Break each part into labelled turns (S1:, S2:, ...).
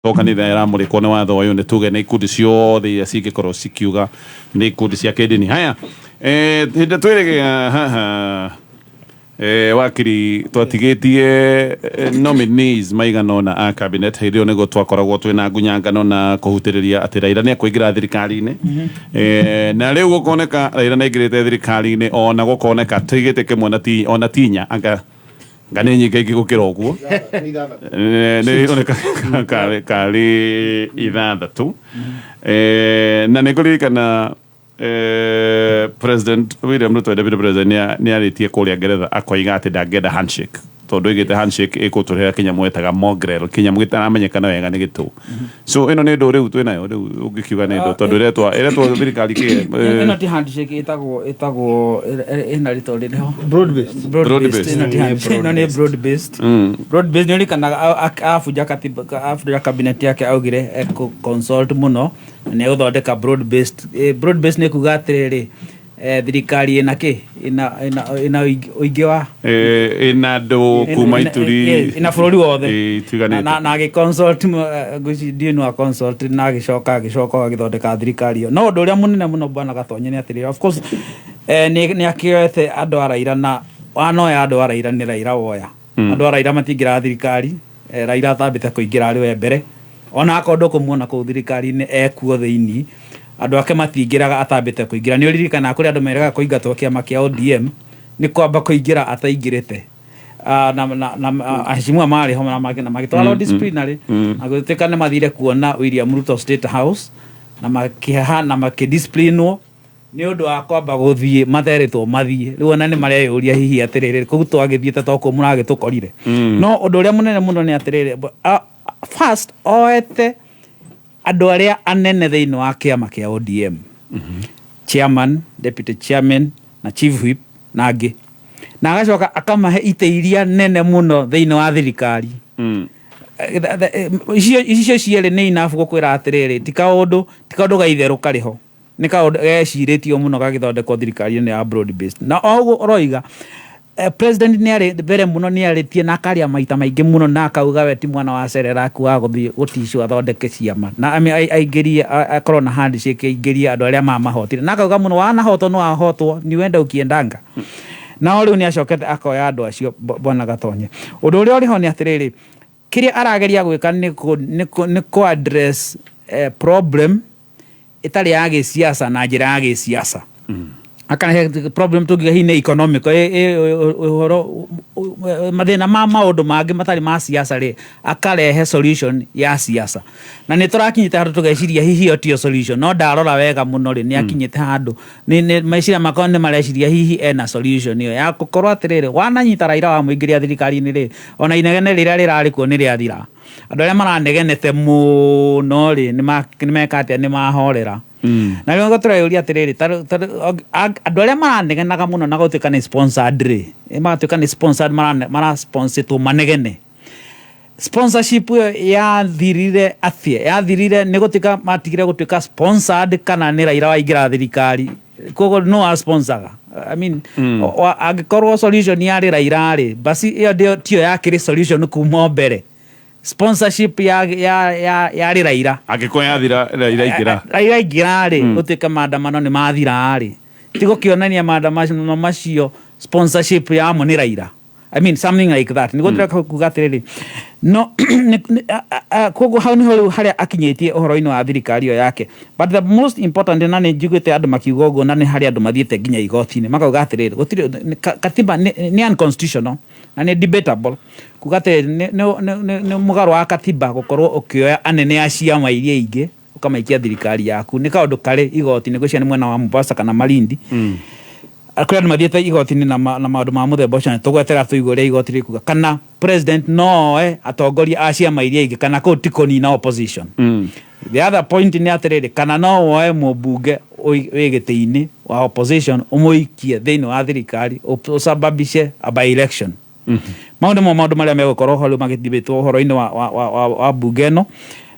S1: To kanitha ĩramũrĩkwo nĩ watho ũyũ, nĩ tuge nĩ ikundi ciothe iria cingĩkorwo cikiuga nĩ ikundi cia kĩndini. Haya, hĩndĩ twĩrĩgĩa haha, wakiri, twatigĩtie nominees maigana ũna a cabinet. Hĩndĩ ĩyo nĩguo twakoragwo twĩna ngunyangano na kũhutĩrĩria atĩ Raila nĩ ekũingĩra thirikari-inĩ. Na rĩu gũkoneka Raila nĩ aingĩrĩte thirikari-inĩ, ona gũkoneka ti gĩtĩ kĩmwe na ti ona ti inya, anga nga nĩ nyingĩ ingĩ gũkĩra ũguo. Nĩ ironeka karĩ 6. Na nĩ ngũririkana President William Ruto, Deputy President, nĩ arĩtie kũrĩa Ngeretha akoiga atĩ ndangĩenda handshake, tondũ oigĩte handshake ĩkũtũrehera kĩnyamũ etaga mongrel, kĩnyamũ gĩtaramenyekana wega nĩ gĩtũ. So ĩno nĩ ndũ rĩu twĩnayo rĩu, ũngĩkiuga nĩ ndũ, tondũ ĩretwo thirikari kĩ?
S2: Ĩno ti handshake, ĩtagwo ĩna rĩtwa rĩrĩho.
S3: Broad based.
S2: Broad
S1: Broad
S2: based.
S1: based.
S2: Ĩno ti handshake, ĩno nĩ broad based. Broad based nĩ ũririkanaga abunja katiba, abunja cabinet yake, augire ekũ consult mũno na nĩ egũthondeka broad based. Broad based nĩ kuga atĩrĩrĩ, thirikari ĩna kĩ ĩna ũingĩ wa
S1: Ĩna andũ kuma ituri
S2: ĩna bũrũri wothe.
S1: Itiganĩte.
S2: Na agĩconsult, ngwĩciria ndiũĩ no aconsult, na agĩcoka agĩthondeka thirikari ĩyo. No ũndũ ũrĩa mũnene mũno, bwana Gatonye, nĩ atĩrĩrĩ, of course nĩ akĩoete andũ a Raila, na wanoya andũ a Raila, nĩ Raila woya. Andũ a Raila matingĩra thirikari Raila atambĩte kũingĩra arĩ we mbere. Ona akorwo ndũkũmuona kũu thirikari-inĩ ekuo thĩinĩ, andũ ake matingĩraga atambĩte kũingĩra. Nĩ ũririkanaga kũrĩ andũ merĩgaga kũingatwo kĩama kĩa ODM nĩ kwamba kũingĩra ataingĩrĩte. Ah, na aheshimiwa marĩ ho na magĩtwarwo disciplinary, na gũtuĩka nĩ mathire kuona William Ruto State House na makĩha na makĩdisciplinwo nĩ ũndũ wa kwamba gũthiĩ materĩtwo mathiĩ. Rĩu ona nĩ mareyũria hihi atĩrĩrĩ, kũu twagĩthiĩte to kũu mũragĩtũkorire. No ũndũ ũrĩa mũnene mũno nĩ atĩrĩrĩ, first oete andũ arĩa anene thĩinĩ wa kĩama kĩa ODM, chairman, deputy chairman na chief whip na angĩ, na agacoka akamahe itĩ iria nene mũno thĩinĩ wa thirikari. Icio cierĩ nĩ enough gũkwĩra atĩrĩrĩ, ti kaũndũ ga itherũ karĩ ho, nĩ kaũndũ gecirĩtio mũno gagĩthondekwo thirikari ĩno ya broad based. Na o ũguo ũroiga, president nĩ arĩ mbere mũno, nĩ arĩtie na akaria maita maingĩ mũno na akauga we ti mwana wa Cerelac wa gũthiĩ gũticwo athondeke ciama na I mean, aingĩrie akorwo na handshake, aingĩrie andũ arĩa mamahotire, na akauga mũno wanahotwo no ahotwo ni wenda ukiendanga. Nao rĩu nĩ acokete akoya andũ acio. Bwana Gatonye, ũndũ ũrĩa ũrĩ ho nĩ atĩrĩrĩ, kĩrĩa arageria gwĩka nĩ kũ address problem ĩtarĩ ya gĩsiasa na njĩra ya gĩsiasa. Akarehe problem tũngiuga hihi nĩ economic, ũhoro mathĩna ma maũndũ mangĩ matarĩ ma siasa rĩ, akarehe solution ya siasa. Na nĩ tũrakinyĩte handũ tũgeciria hihi ĩyo tiyo solution, no ndarora wega mũno rĩ, nĩ akinyĩte handũ nĩ meciria makwa nĩ mareciria hihi ena solution ĩyo ya gũkorwo atĩrĩrĩ, wananyita Raila wamũingĩria thirikari-inĩ rĩ, ona inegene rĩrĩa rĩrarĩ kuo nĩ rĩathira. Andũ arĩa maranegenete mũno rĩ, nĩ meka atĩa? Nĩ mahorera. Na rĩu tũreyũria atĩrĩrĩ, andũ arĩa maranegenaga mũno na gũtuĩka nĩ sponsored rĩ, magatuĩka nĩ sponsored, marasponsĩtwo manegene, sponsorship ĩyo yathirire atĩa? Yathirire nĩ gũtuĩka matigire gũtuĩka sponsored, kana nĩ Raila waingĩra thirikari koguo no asponsaga? I mean, angĩkorwo solution yarĩ Raila rĩ, basi ĩyo tiyo yakĩrĩ solution kuma o mbere. Sponsorship ya yarĩ Raila.
S1: Angĩkorwo yathira Raila aingĩra.
S2: Raila aingĩra rĩ, gũtuĩka maandamano nĩ mathira rĩ, ti gũkĩonania maandamano macio sponsorship yamo nĩ Raila? I mean, something like that nĩguo ndĩreka kuga atĩrĩrĩ, no koguo hau nĩho rĩu harĩa akinyĩtie ũhoro-inĩ wa thirikari ĩyo yake. But the most important, na nĩ njiguĩte andũ makiuga ũguo, na nĩ harĩ andũ mathiĩte nginya igoti-inĩ makauga atĩrĩrĩ, gũtirĩ katiba nĩ unconstitutional na nĩ debatable, kuga atĩrĩrĩ nĩ mũgarũ wa katiba gũkorwo ũkĩoya anene a ciama iria ingĩ ũkamaikia thirikari yaku. Nĩ kaũndũ karĩ igoti-inĩ, ngwĩciria nĩ mwena wa Mombasa kana Malindi. Kũrĩ andũ mathiĩte igoti-inĩ na maũndũ ma mũthemba ũcio, na tũgwetera tũigue ũrĩa igoti rĩkuga, kana president no oe atongoria a ciama iria ingĩ, kana kũu ti kũnina opposition. The other point nĩ atĩrĩrĩ, kana no woe mũmbunge wĩ gĩtĩ-inĩ wa opposition ũmũikie thĩinĩ wa thirikari ũsababishe a by election? Mau nĩmo maũndũ marĩa megũkorwo ho rĩu magĩthibĩtwo ũhoro-inĩ wa mbunge ĩno.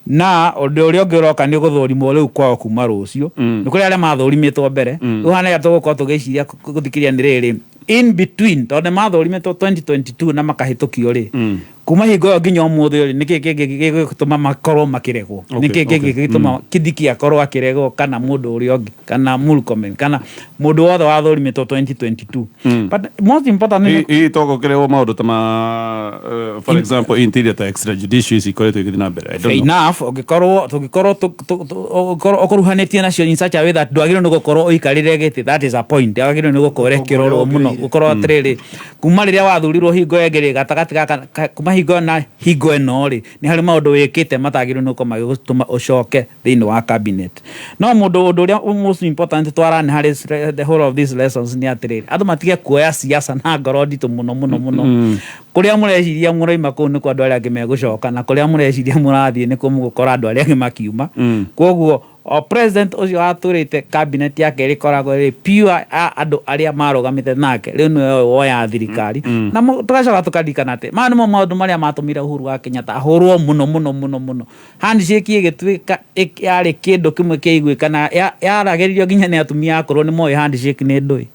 S2: Na ũndũ ũrĩa ũngĩ ũroka nĩ gũthũrimwo rĩu kwao kuma rũciũ. Nĩ kũrĩ arĩa mathũrimĩtwo mbere, rĩu hana tũgũkorwo tũgĩciria gũthikĩrĩria nĩ rĩrĩ in between, tondũ nĩ mathũrimĩtwo 2022 na makahĩtũkio rĩ. Kuma hingo ĩyo nginya ũmũthĩ rĩ, nĩkĩ kĩngĩ gĩgũtũma makorwo makĩregwo? Nĩkĩ kĩngĩ gĩgũtũma Kindiki akorwo akĩregwo, kana mũndũ ũrĩa ũngĩ, kana Murkomen, kana mũndũ wothe wathũrimĩtwo 2022? But most important nĩ
S1: Hihi to gũkĩrehwo maũndũ ta ma for example, interior, ta extrajudicial ici ikoretwo igĩthiĩ na mbere? I don't
S2: Fair
S1: know.
S2: enough. Ũngĩkorwo tũngĩkorwo ũngĩkorwo ũkuruhanĩtie nacio in such a way that ndwagĩrĩirwo nĩ gũkorwo ũikarĩre gĩtĩ, that is a point wagĩrĩirwo nĩ gũkorwo ĩkĩrorwo mũno, gũkorwo atĩrĩrĩ, kuma rĩrĩa wathurirwo hingo ĩngĩ rĩ, gatagatĩ gaka kuma hingo ĩyo na hingo ĩno rĩ, nĩ harĩ maũndũ wĩkĩte matagĩrĩirwo nĩ gũkorwo magĩgũtũma ũcoke thĩinĩ wa cabinet. No mũndũ, ũndũ ũrĩa most important twarane harĩ the whole of these lessons nĩ atĩrĩrĩ, andũ matige kuoya siasa na ngoro nditũ mũno mũno mũno. Kũrĩa mũreciria mũroima, kũu nĩkuo andũ arĩa angĩ megũcoka, na kũrĩa mũreciria mũrathiĩ nĩkuo mũgũkora andũ arĩa angĩ makiuma. Koguo o president ũcio watũrĩte, cabinet yake ĩrĩkoragwo ĩrĩ pure ya andũ arĩa marũgamĩte nake. Rĩu nĩwe woya thirikari. Na tũgacoka tũkaririkana atĩ maya nĩmo maũndũ marĩa matũmire Uhuru wa Kenyatta ahũrwo mũno mũno mũno mũno. Handshake ĩgĩtuĩka yarĩ kĩndũ kĩmwe kĩaiguĩka na yaragĩrĩrio nginya nĩ atumia akũrũ, nĩ moĩ handshake nĩ ndũĩ.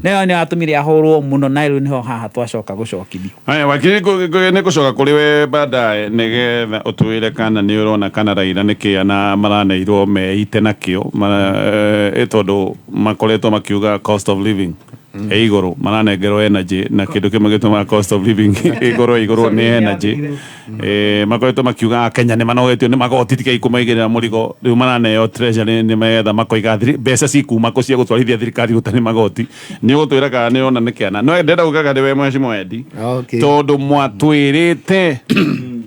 S2: Nĩyo nĩ yatũmire ahũrwo mũno, na rĩu nĩho haha twacoka gũcokithio.
S1: Haya, wakiri, nĩ gũcoka kũrĩ we baadaye nĩgetha ũtwĩre kana nĩ ũrona kana Raila nĩ kĩa na maraneirwo meite nakĩo tondũ makoretwo makiuga cost of living ĩ igũrũ, maranengerwo energy, na kĩndũ kĩmwe gĩtũmaga cost of living ĩkorwo igũrũ nĩ energy. Makoretwo makiuga Akenya nĩ manogetio nĩ magoti, tigai kũmaigĩrĩra mũrigo. Rĩu maraneo treasury nĩ metha makoiga mbeca cikuma kũ cia gũtwarithia thirikari gũtarĩ magoti? Nĩ ũgũtwĩra kana nĩ ũrona nĩ kĩana. No ndĩrenda gũkaga nĩ we, mheshimiwa Eddie, tondũ mwatwĩrĩte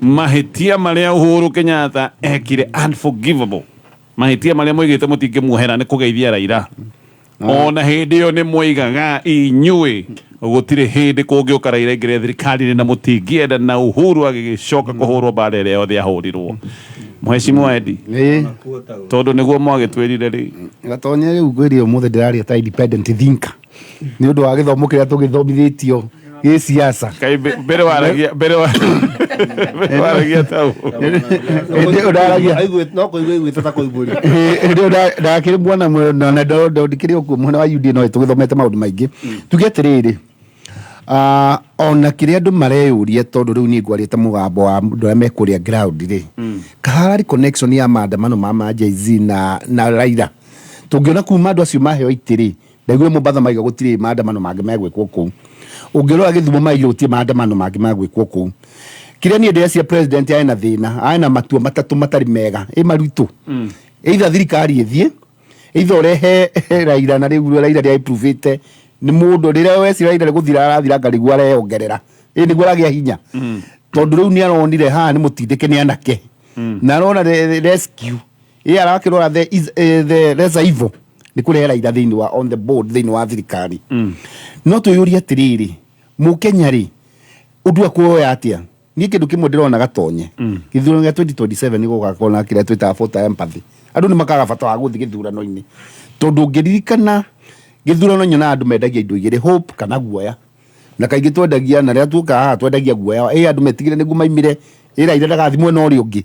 S1: mahĩtia marĩa Uhuru Kenyatta ekire, unforgivable mahĩtia marĩa moigĩte mũtingĩmuohera nĩ kũgeithia Raila. Ona hĩndĩ ĩyo nĩ moigaga inyuĩ gũtirĩ hĩndĩ kũngĩũka Raila aingĩre thirikari-inĩ na mũtingĩenda, na Uhuru agĩgĩcoka kũhũrwo mbara ĩrĩa yothe ahũrirwo. Mheshimiwa Eddie, tondũ nĩguo mwagĩtwĩrire rĩ.
S3: Gatonye, rĩu ngwĩrire ũmũthĩ ndĩraria ta independent thinker nĩ ũndũ wa gĩthomo kĩrĩa tũgĩthomithĩtio gĩ siasa.
S1: Kaĩ mbere waragia ta ũũ?
S3: Hĩndĩ ĩyo ndaragia
S4: No kũigua iguĩte ta kũimbũri.
S3: Hĩndĩ ĩyo ndakĩrĩ mwana na ndikĩrĩ o kuo mwena wa UDA, no tũgĩthomete maũndũ maingĩ. Tuge atĩrĩrĩ, ona kĩrĩa andũ mareyũria, tondũ rĩu niĩ ngwaria ta mũgambo wa andũ arĩa me kũrĩa ground rĩ, kaharari connection ya maandamano ma Gen Z na Raila, tũngĩona kuma andũ acio maheo itĩ rĩ, ndaiguire Mombatha maiga gũtirĩ maandamano mangĩ megwĩkwo kũu. Ũngĩrora Gĩthumo maigire gũtirĩ maandamano mangĩ megwĩkwo kũu. Kĩrĩa niĩ ndĩreciria, president arĩ na thĩna, arĩ na matua matatũ matarĩ mega ĩ maritũ: either thirikari ĩthiĩ, either ũrehe Raila, na rĩu Raila nĩ aimprove nĩ mũndũ rĩrĩa wecira Raila nĩ gũthira arathiranga, nĩguo areyongerera, ĩ nĩguo aragĩa hinya, tondũ rĩu nĩ aronire haha nĩ mũtindĩke nĩ anake na arona the rescue ĩ arakĩrora the lesser evil nĩ kũrehe Raila thĩinĩ wa on the board thĩinĩ wa thirikari. No twĩyũrie atĩrĩrĩ, mũkenya rĩ, ũndũ akuoya atĩa? Niĩ kĩndũ kĩmwe ndĩrona, Gatonye, gĩthurano gĩa 2027 nĩ gũgakorwo na kĩrĩa twĩtaga voter empathy. Andũ nĩ makaga bata wa gũthiĩ gĩthurano-inĩ, tondũ ũngĩririkana gĩthurano, nyonaga andũ mendagia indo igĩrĩ, hope kana guoya, na kaingĩ twendagia, na rĩrĩa tuoka haha twendagia guoya ĩ andũ metigĩre nĩguo maimĩre ĩ Raila ndagathi mwena ũrĩa ũngĩ.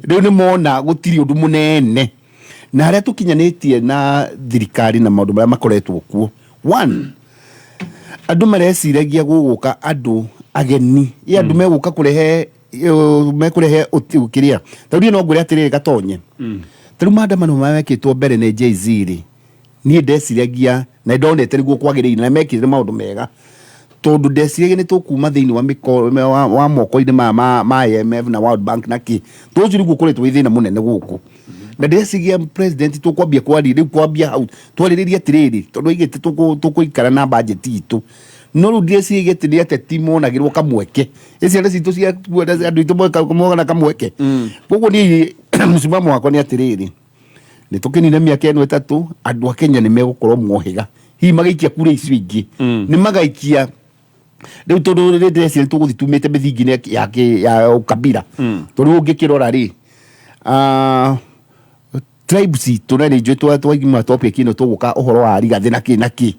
S3: Rĩu nĩ mona gũtirĩ ũndũ mũnene na harĩa tũkinyanĩtie na thirikari na maũndũ marĩa makoretwo kuo. One, andũ mareciragia gũgũka andũ ageni, ĩ andũ megũka kũrehe mekũrehe kĩrĩa. Ta rĩu niĩ no ngwĩre atĩrĩrĩ, Gatonye, ta rĩu maandamano marĩa mekĩtwo mbere nĩ Jay-Z rĩ, niĩ ndeciragia na ndonete nĩguo kwagĩrĩire na mekire maũndũ mega, tondũ ndeciragia nĩ tũkuma thĩinĩ wa wa moko-inĩ maya ma IMF na World Bank na kĩ, tondũ ũcio nĩguo ũkoretwo wĩ thĩna mũnene gũkũ. Na ndĩreciria president tũkwambia kwari rĩu, kwambia hau twarĩrĩria atĩrĩrĩ, tondũ aigĩte tũkũikara na budget itũ, no rĩu ndĩreciria atĩ nĩ ateti monagĩrwo kamweke, ĩ ciana citũ cia andũ aitũ mona kamweke. Koguo niĩ mũsimamo wakwa nĩ atĩrĩrĩ, nĩ tũkĩnine mĩaka ĩno 3, andũ a Kenya nĩ megũkorwo mohĩga, hihi magĩikia kura icio ingĩ nĩ magaikia rĩu, tondũ rĩrĩ ndĩreciria tũgũthiĩ tumĩte mĩthingi-inĩ ya ũkabira. Tondũ rĩu ũngĩkĩrora rĩ, tribe citũ, na nĩ njũĩ twaigima topic ĩno tũgũka ũhoro wa Rigathĩ na kĩ na kĩ,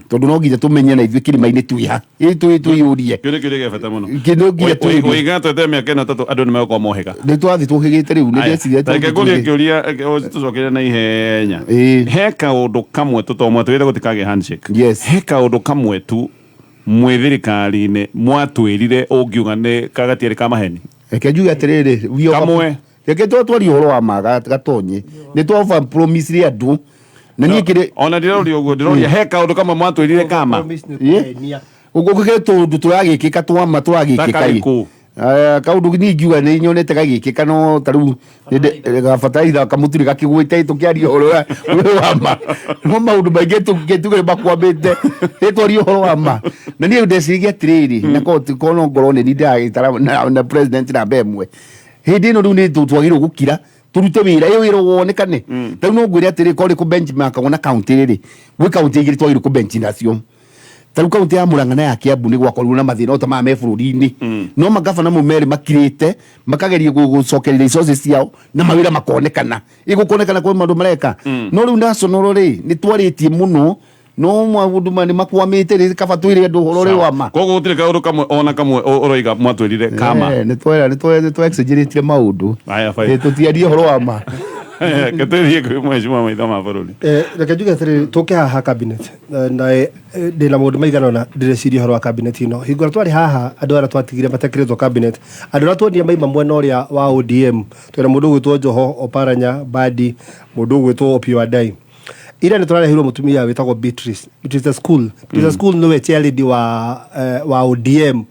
S3: tondũ no nginya tũmenye na ithuĩ kĩrĩma-inĩ twĩha ĩ twĩyũrie.
S1: Kĩũria, kĩũria gĩa bata mũno.
S3: Kĩndũ nginya twĩyũrie.
S1: Ũiga twete mĩaka ĩno 3 andũ nĩ megũkorwo mohĩga.
S3: Nĩ twathiĩ tũhĩgĩte rĩu, nĩ ndĩreciria.
S1: Reke ngũrie kĩũria, tũcokere na ihenya. He kaũndũ kamwe tũtomwe twĩre gũtikagĩe handshake. He kaũndũ kamwe tu. Mwĩ thirikari-inĩ mwatwĩrire ũngiuga nĩ kagatiarĩ ka maheni.
S3: Reke njuge atĩrĩrĩ, we
S1: Kamwe.
S3: Reke twarie ũhoro wa ma gatonye nĩ twa over promise andũ na niĩ kĩrĩ
S1: Ona ndĩroria ũguo, ndĩroria he kaũndũ kamwe mwatwĩrire kama.
S3: Ũgũkĩrĩ tũndũ tũragĩkĩka twama tũragĩkĩka.
S1: Ta karĩkũ?
S3: Kaũndũ niĩ ingiuga nĩ nyonete gagĩkĩka, no ta rĩu gabataraitha kamũtirĩ gakĩgwĩte tũkĩaria ũhoro ũrĩa wa ma, no maũndũ maingĩ tũngĩtuge makwamĩte nĩ twaria ũhoro wa ma. Na niĩ ndeciragia atĩrĩrĩ, na korwo no ngorwo nĩ niĩ ndĩragĩtara na president namba ĩmwe hĩndĩ ĩno, rĩu nĩ twagĩrĩirwo gũkira tũrute wĩra ĩ wĩra wonekane. Ta rĩu no ngwĩre atĩrĩ, korwo nĩ kũ benchmark na kaunti rĩrĩ, gwĩ kaunti igĩrĩ twagĩrĩirwo kũ bench nacio. Ta rĩu kaunti ya Murang'a na ya Kiambu nĩ gwakorirwo na mathĩna o ta maya me bũrũri-inĩ, no magabana mau merĩ makirĩte makageria gũcokeria resources ciao na mawĩra makonekana, ĩgũkonekana kwĩ maũndũ mareka. No rĩu national rĩ, nĩ twarĩtie mũno no maũndũ ma nĩ makwamĩte rĩ, kaba twĩre andũ ũhoro ũrĩa wa ma.
S1: Koguo gũtirĩ kaũndũ kamwe ona kamwe ũroiga mwatwĩrire kama?
S3: Eh, nĩ twera nĩ twa exaggerate maũndũ.
S1: Aya, fine.
S3: Tũtiarie ũhoro wa ma.
S1: Ketĩrie kwĩ mheshimiwa maitho ma bũrũri.
S4: Reke njuge atĩrĩrĩ, tũke haha cabinet na ndĩna maũndũ maigana ũna ndĩreciria ũhoro wa cabinet ĩno. Hingo ĩrĩa twarĩ haha, andũ arĩa twatigire matekĩrĩtwo cabinet, andũ arĩa tuonire maima mwena ũrĩa wa ODM, twĩna mũndũ ũgwĩtwo Joho, Oparanya, Badi, mũndũ ũgwĩtwo Opiyo Wandayi. Ira nĩ tũrareheirwo mũtumia wĩtagwo Beatrice, Beatrice School. Beatrice School nĩwe chairlady wa ODM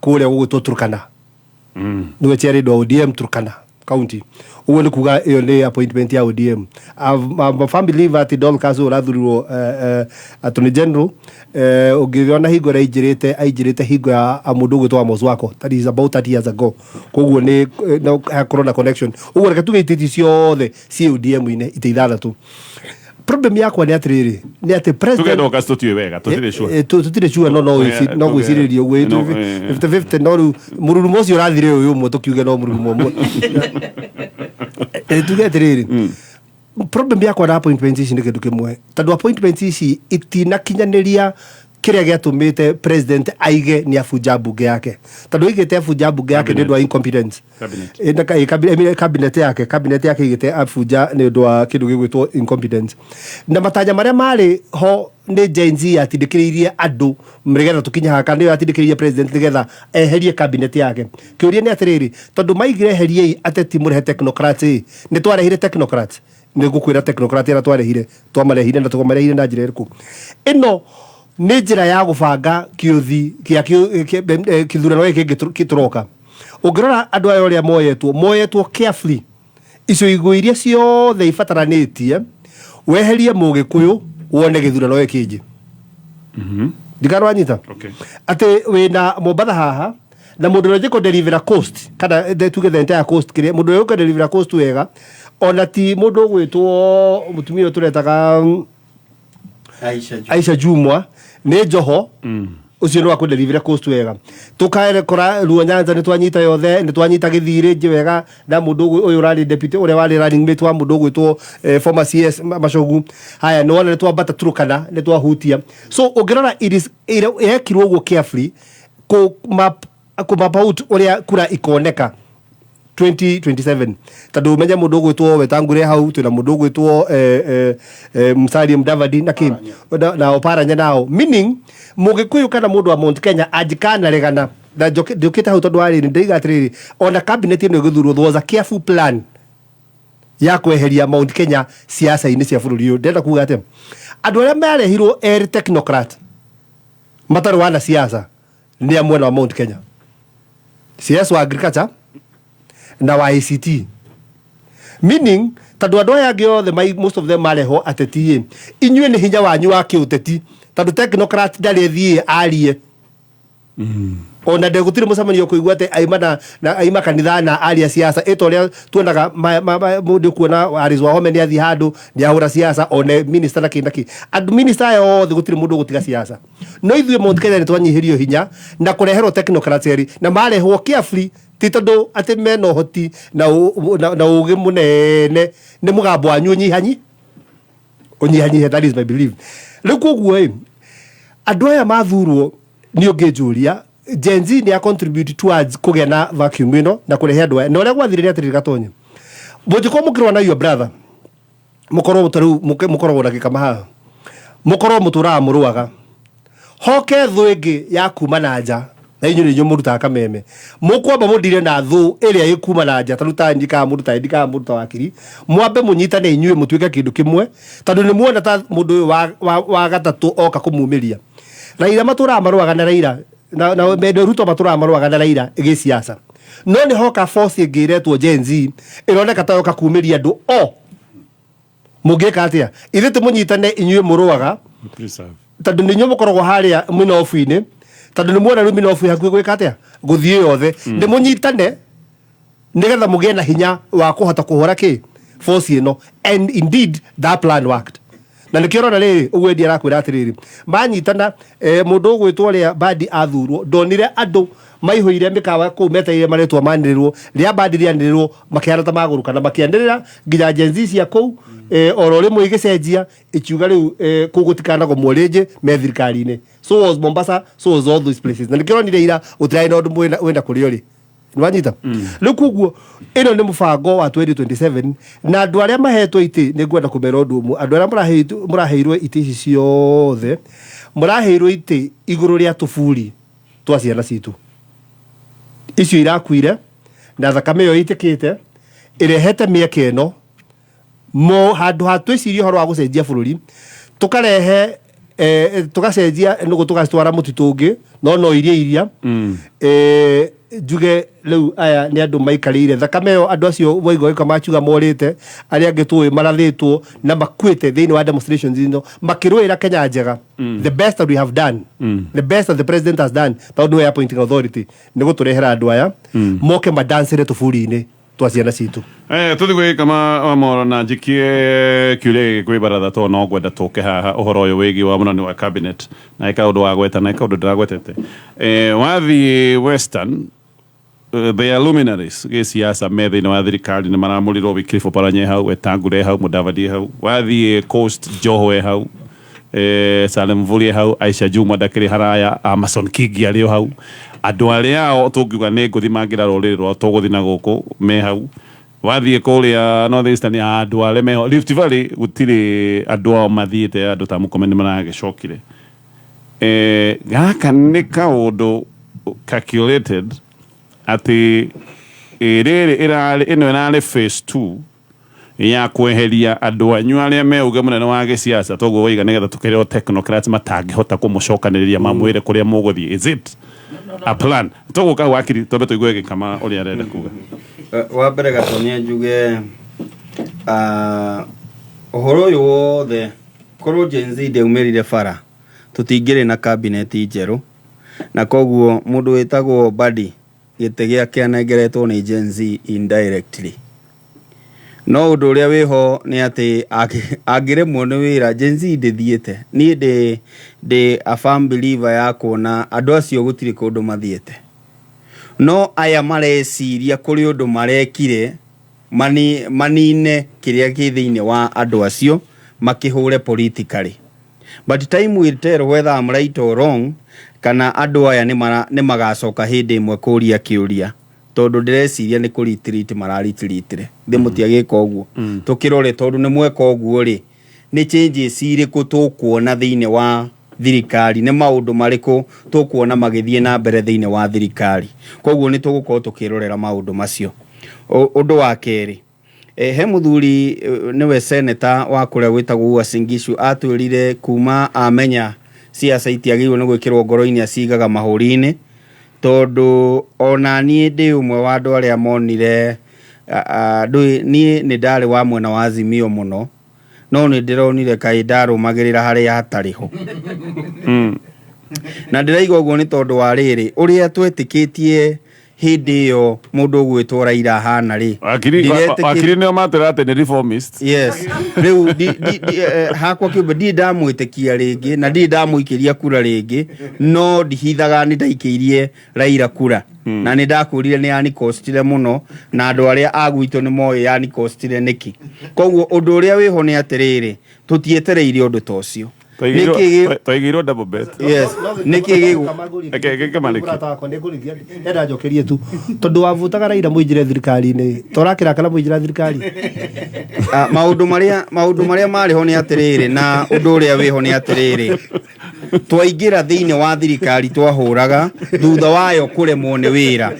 S4: kũrĩa gũgwĩtwo Turkana, nĩwe chairlady wa ODM Turkana County. Ũguo nĩ kuga ĩyo nĩ appointment ya ODM. I'm a firm believer atĩ Dorcas ũyũ ũrathurirwo attorney general, ũngĩona hingo ĩrĩa aingĩrĩte, aingĩrĩte hingo ya mũndũ ũgwĩtwo Amos Wako, that is about 30 years ago. Koguo nĩ no hakorwo na connection. Ũguo reke tuge itĩ ici ciothe ciĩ ODM-inĩ, itĩ ithathatũ. Problem yakwa nĩ atĩrĩrĩ, nĩ atĩ
S1: tuge
S4: president
S1: Dorcas tũtiũĩ wega, tũtirĩ sure.
S4: Tũtirĩ sure, no no gwĩcirĩria ũguo.
S1: No,
S4: 50-50, no rĩu mũrurumo ũcio ũrathire ũyũ ũmwe, tũkiuge no mũrurumo ũmwe. Tuge atĩrĩrĩ, problem yakwa na appointments ici nĩ kĩndũ kĩmwe, tondũ appointments ici itinakinyanĩria kĩrĩa gĩatũmĩte president aige nĩ abunja mbunge yake, tondũ aigĩte abunja mbunge yake nĩ ũndũ wa incompetence.
S1: Cabinet.
S4: Na I mean, cabinet yake igĩte abunja nĩ ũndũ wa kĩndũ gĩgwĩtwo incompetence, na matanya marĩa marĩ ho nĩ Gen Z yatindĩkĩrĩirie andũ nĩgetha tũkinye haha, kana nĩyo yatindĩkĩrĩirie president nĩgetha eherie cabinet yake. Kĩũria nĩ atĩrĩrĩ, tondũ maigire eheriei ateti mũrehe technocrats ĩ, nĩ twarehire technocrats? Nĩ ngũkwĩra technocrat arĩa twarehire, twamarehire na twamarehire na njĩra ĩrĩkũ. Ĩno nĩ njĩra ya gũbanga kĩũthi kĩa kĩthurano gĩkĩ kĩngĩ tũroka. Ũngĩrora andũ aya ũrĩa moyetwo carefully, icio igũ iria ciothe ibataranĩtie weherie mũgĩkũyũ wone gĩthurano gĩkĩ kĩngĩ ndikarwanyita. Atĩ wĩna Mombatha haha na mũndũ ũrĩa ũngĩkũ deliver coast, kana tuge the entire coast, kĩrĩa mũndũ ũrĩa ũngĩ deliver coast wega ona ti mũndũ ũgwĩtwo mũtumia ũyũ tũretaga
S5: Aisha Jumwa.
S4: Aisha Jumwa, nĩ Joho ũcio nĩ wa kũ deliver coast wega. Tũkarekora Luo Nyanza nĩ twanyita yothe, nĩ twanyita Gĩthii rĩngĩ wega na mũndũ ũyũ ũrarĩ deputy, ũrĩa warĩ running mate wa mũndũ ũgwĩtwo former CS Machogu. Haya, nĩ wona nĩ twambata Turkana, nĩ twahutia. So ũngĩrora ĩrekirwo ũguo carefully kũ map out ũrĩa kura ikoneka 2027, tondũ ũmenye mũndũ ũgwĩtwo Wetangure hau, twĩna mũndũ ũgwĩtwo Musalia Mudavadi na kĩ na Oparanya nao, meaning mũgĩkũyũ kana mũndũ wa Mount Kenya angĩkanaregana na njũkĩte hau, tondũ warĩ ndĩiga atĩrĩrĩ, ona cabinet ĩno ĩgĩthurwo, there was a careful plan ya kweheria Mount Kenya siasa-inĩ cia bũrũri ũyũ. Ndĩrenda kuga atĩa? Andũ arĩa marehirwo erĩ technocrat matarĩ wana siasa nĩ a mwena wa Mount Kenya, CS wa agriculture na wa ICT, meaning tondũ andũ aya angĩ othe most of them marehwo ateti ĩ, inyuĩ nĩ hinya wanyu wa kĩũteti, tondũ technocrat ndarĩ thiĩ arie ona ndĩ gũtirĩ mũcemanio kũigua atĩ aima na aima kanitha na aria siasa ĩta ũrĩa tuonaga mũndũ ũkuona Alice Wahome nĩ athiĩ handũ nĩ ahũra siasa, one minister na kĩ na kĩ. Andũ minister aya othe gũtirĩ mũndũ ũgũtiga siasa, no ithuĩ Mount Kenya nĩ twanyihĩrio hinya na kũreherwo technocrats erĩ, na marehwo carefully, ti tondũ atĩ mena ũhoti na ũgĩ mũnene, nĩ mũgambo wanyu ũnyihanyi ũnyihanyihe. That is my belief. Rĩu koguo ĩ, andũ aya mathurwo, nĩ ũngĩnjũria Gen Z nĩ ya contribute towards kũgĩa na vacuum ĩno na kũrehe andũ aya, na ũrĩa gwathire nĩ atĩrĩrĩ, gatonye mũngĩkorwo mũkĩrũa na your brother, mũkorwo ta rĩu mũkoragwo na gĩkama haha, mũkorwo mũtũraga mũrũaga. Hoke thũ ĩngĩ ya kuma na nja, na inyuĩ nĩ inyuĩ mũrutaga kameme. Mũkwamba mũndire na thũ ĩrĩa ĩ kuma na nja, tarĩu ta niĩ kana mũndũ ta Eddie kana mũndũ ta Wakiri, mwambe mũnyitane inyuĩ mũtuĩke kĩndũ kĩmwe, tondũ nĩ muona ta mũndũ ũyũ wa gatatũ oka kũmumĩria. Raila matũraga marũaga na Raila, na Mendo Ruto matũraga marũaga na Raila gĩsiasa. No nĩ hoka force ĩngĩ ĩretwo Gen Z, ĩroneka ta yoka kumĩria andũ o. Mũngĩka atĩa? Ithuĩ tũmũnyitane inyuĩ mũrũaga, tondũ nĩ inyuĩ mũkoragwo harĩa mĩnobu-inĩ, tondũ nĩ muona rĩu mĩnobu hakuhĩ gwĩka atĩa? Gũthiĩ yothe. Nĩ mũnyitane nĩgetha mũgĩe na hinya wa kũhota kũhũra kĩ? Force ĩno. And indeed that plan worked. Na nĩkĩo ũrona rĩrĩ, ũguo Eddie arakwĩra atĩrĩrĩ, manyitana, mũndũ ũgwĩtwo ũrĩa Mbadi athurwo, ndonire andũ maihũire mĩkawa kũu metereire marĩtwa manĩrĩrwo, rĩa Mbadi rĩanĩrĩrwo makĩhana ta magũrũka na makĩanĩrĩra nginya Gen Z cia kũu, oro rĩmwe igĩcenjia ikiuga rĩu, kũu gũtikanagomwo rĩngĩ me thirikari-inĩ. So was Mombasa, so was all those places. Na nĩkĩo ũronire ira gũtirarĩ na ũndũ wĩna kũrĩa ũrĩ. Nĩwanyita? Rĩu koguo ĩno nĩ mũbango wa 2027, na andũ arĩa mahetwo itĩ nĩ ngwenda kũmera ũndũ ũmwe. Andũ arĩa mũraheirwo itĩ ici ciothe, mũraheirwo itĩ igũrũ rĩa tũburi twa ciana citũ icio irakuire, na thakame ĩyo ĩitĩkĩte ĩrehete mĩeke ĩno mo handũ ha twĩcirie ũhoro wa gũcenjia bũrũri, tũkarehe tũgacenjia nũgũ, tũgacitwara mũtitũ ũngĩ, no iria iria njuge rĩu aya nĩ andũ maikarĩire thakame ĩyo. Andũ acio waigua gĩka makiuga morĩte, arĩa angĩ tũĩ marathĩtwo na makuĩte thĩinĩ wa demonstrations ino makĩrũĩra Kenya njega. The best that we have done, the best that the president has done, tondũ nĩwe appointing authority, nĩ gũtũrehera andũ aya moke madancĩre tũburi-inĩ twa ciana citũ.
S1: Tuthi gwä ma moro na njikie kiuria gä kwä baratha to no ngwenda tũke haha ũhoro ũyũ wĩgiĩ wa mũnene wa cabinet na ĩka ũndũ wa gweta na ĩka ũndũ ndĩragwetete wathiĩ Western, the luminaries gĩsiasa me thĩinĩ wa thirikari nĩ maramũrirwo. Wycliffe Oparanya hau, Wetangula hau, Mudavadi hau. Wathiĩ Coast, Joho e hau, Salim Mvurya hau, Aisha Juma ndakĩrĩ haraya, Amason Kingi arĩ o hau. Andũ arĩa ao tũngiuga nĩ ngũthi mangĩra rũrĩrĩ rwao tũgũthiĩ na gũkũ me hau. Wathiĩ kũrĩa North Eastern, andũ arĩa meho. Rift Valley gũtirĩ andũ ao mathiĩte, andũ ta Mũkome nĩ maragĩcokire. Gaka nĩ kaũndũ calculated atĩ rĩrĩ ĩrarĩ ĩno ĩrarĩ phase 2 ya kweheria andũ anyu arĩa me uge mũnene wa gĩsiasa, toguo waiga, nĩgetha tũkĩrĩo technocrats matangĩhota kũmũcokanĩrĩria mamwĩre kũrĩa mũgũthiĩ. Is it a plan? Tũgũka wakiri twambe tũigue gĩkama ũrĩa arenda kuga.
S5: Wa mbere gatonia njuge, ũhoro ũyũ wothe korwo Gen Z ndĩaumĩrire bara, tũtingĩrĩ na kabineti njerũ, na koguo mũndũ wĩtagwo Mbadi gĩtĩ gĩake anengeretwo nĩ Gen Z indirectly. No ũndũ ũrĩa wĩho nĩ atĩ angĩremwo nĩ wĩra, Gen Z ndĩthiĩte. Niĩ ndĩ a firm believer ya kuona andũ acio gũtirĩ kũndũ mathiĩte, no aya mareciria kũrĩ ũndũ marekire manine kĩrĩa kĩ thĩinĩ wa andũ acio makĩhũre politically, but time will tell whether I'm right or wrong, kana andũ aya nĩ magacoka hĩndĩ ĩmwe kũria kĩũria, tondũ ndĩreciria nĩ kũ retreat mararetreatire thĩ. Mũtiagĩka ũguo tũkĩrore, tondũ nĩ mweka ũguo rĩ, nĩ changes irĩkũ tũkuona thĩinĩ wa thirikari? Nĩ maũndũ marĩkũ tũkuona magĩthiĩ na mbere thĩinĩ wa thirikari? Koguo nĩ tũgũkorwo tũkĩrorera maũndũ macio. Ũndũ wa kerĩ, he mũthuri, nĩwe seneta wa kũrĩa gwĩtagwo Uasin Gishu, atwĩrire kuma amenya ciaca itiagĩrĩirwo nĩ gwĩkĩrwo ngoro-inĩ, acigaga mahũri-inĩ, tondũ ona niĩ ndĩ ũmwe wa andũ arĩa monire ndũĩ niĩ nĩ ndarĩ wa mwena wa Azimio mũno, no nĩ ndĩronire kaĩ ndarũmagĩrĩra harĩa hatarĩ ho. Na ndĩraiga ũguo nĩ tondũ wa rĩrĩ, ũrĩa twetĩkĩtie hĩndĩ ĩyo mũndũ ũgwĩtwo Raila ahana rĩ,
S1: Wakiri wakiri nĩo matwĩra atĩ nĩ reformist.
S5: Yes, rĩu hakwa kĩũmbe ndirĩ ndamwĩtĩkia rĩngĩ na ndirĩ ndamũikĩria kura rĩngĩ, no ndihithaga nĩ ndaikĩirie Raila kura na nĩ ndakũrire nĩ yanikostire mũno, na andũ arĩa a gwitũ nĩ moĩ yanikostire nĩkĩ. Koguo ũndũ ũrĩa wĩho nĩ atĩrĩrĩ, tũtietereire ũndũ ta ũcio.
S1: Twaigĩirwo double bet.
S5: Yes, nĩkĩ gĩgũ
S1: Reke gĩkamarĩkie.
S4: Mũrata wakwa nĩngũrĩkia, ndenda njokerie tu tondũ wavutaga Raila mũingĩre thirikari-inĩ, torakĩrakara mũingĩra thirikari.
S5: Ah, maũndũ marĩa marĩ ho nĩ atĩrĩrĩ, na ũndũ ũrĩa wĩho nĩ atĩrĩrĩ, Twaingĩra thĩinĩ wa thirikari twahũraga thutha wayo kũremwo nĩ wĩra.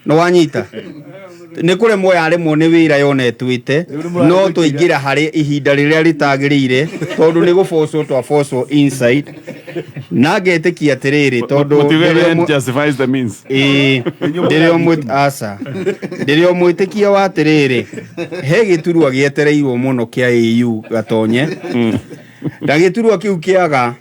S5: Nĩ wanyita? Nĩ kũremwo yaremwo nĩ wĩra yona ĩtuĩte, no twaingĩra harĩ ihinda rĩrĩa rĩtagĩrĩire tondũ nĩ gũbocwo twabocwo inside. Na ngetĩkia atĩrĩrĩ, tondũ
S1: Mũtiuge
S5: ndĩrĩ
S1: the
S5: o
S1: end justifies the means.
S5: Ĩĩ, ndĩrĩ o mwĩ- aca ndĩrĩ o mwĩtĩkia wa atĩrĩrĩ, he gĩturwa gĩetereirwo mũno kĩa AU gatonye, na gĩturwa kĩu kĩaga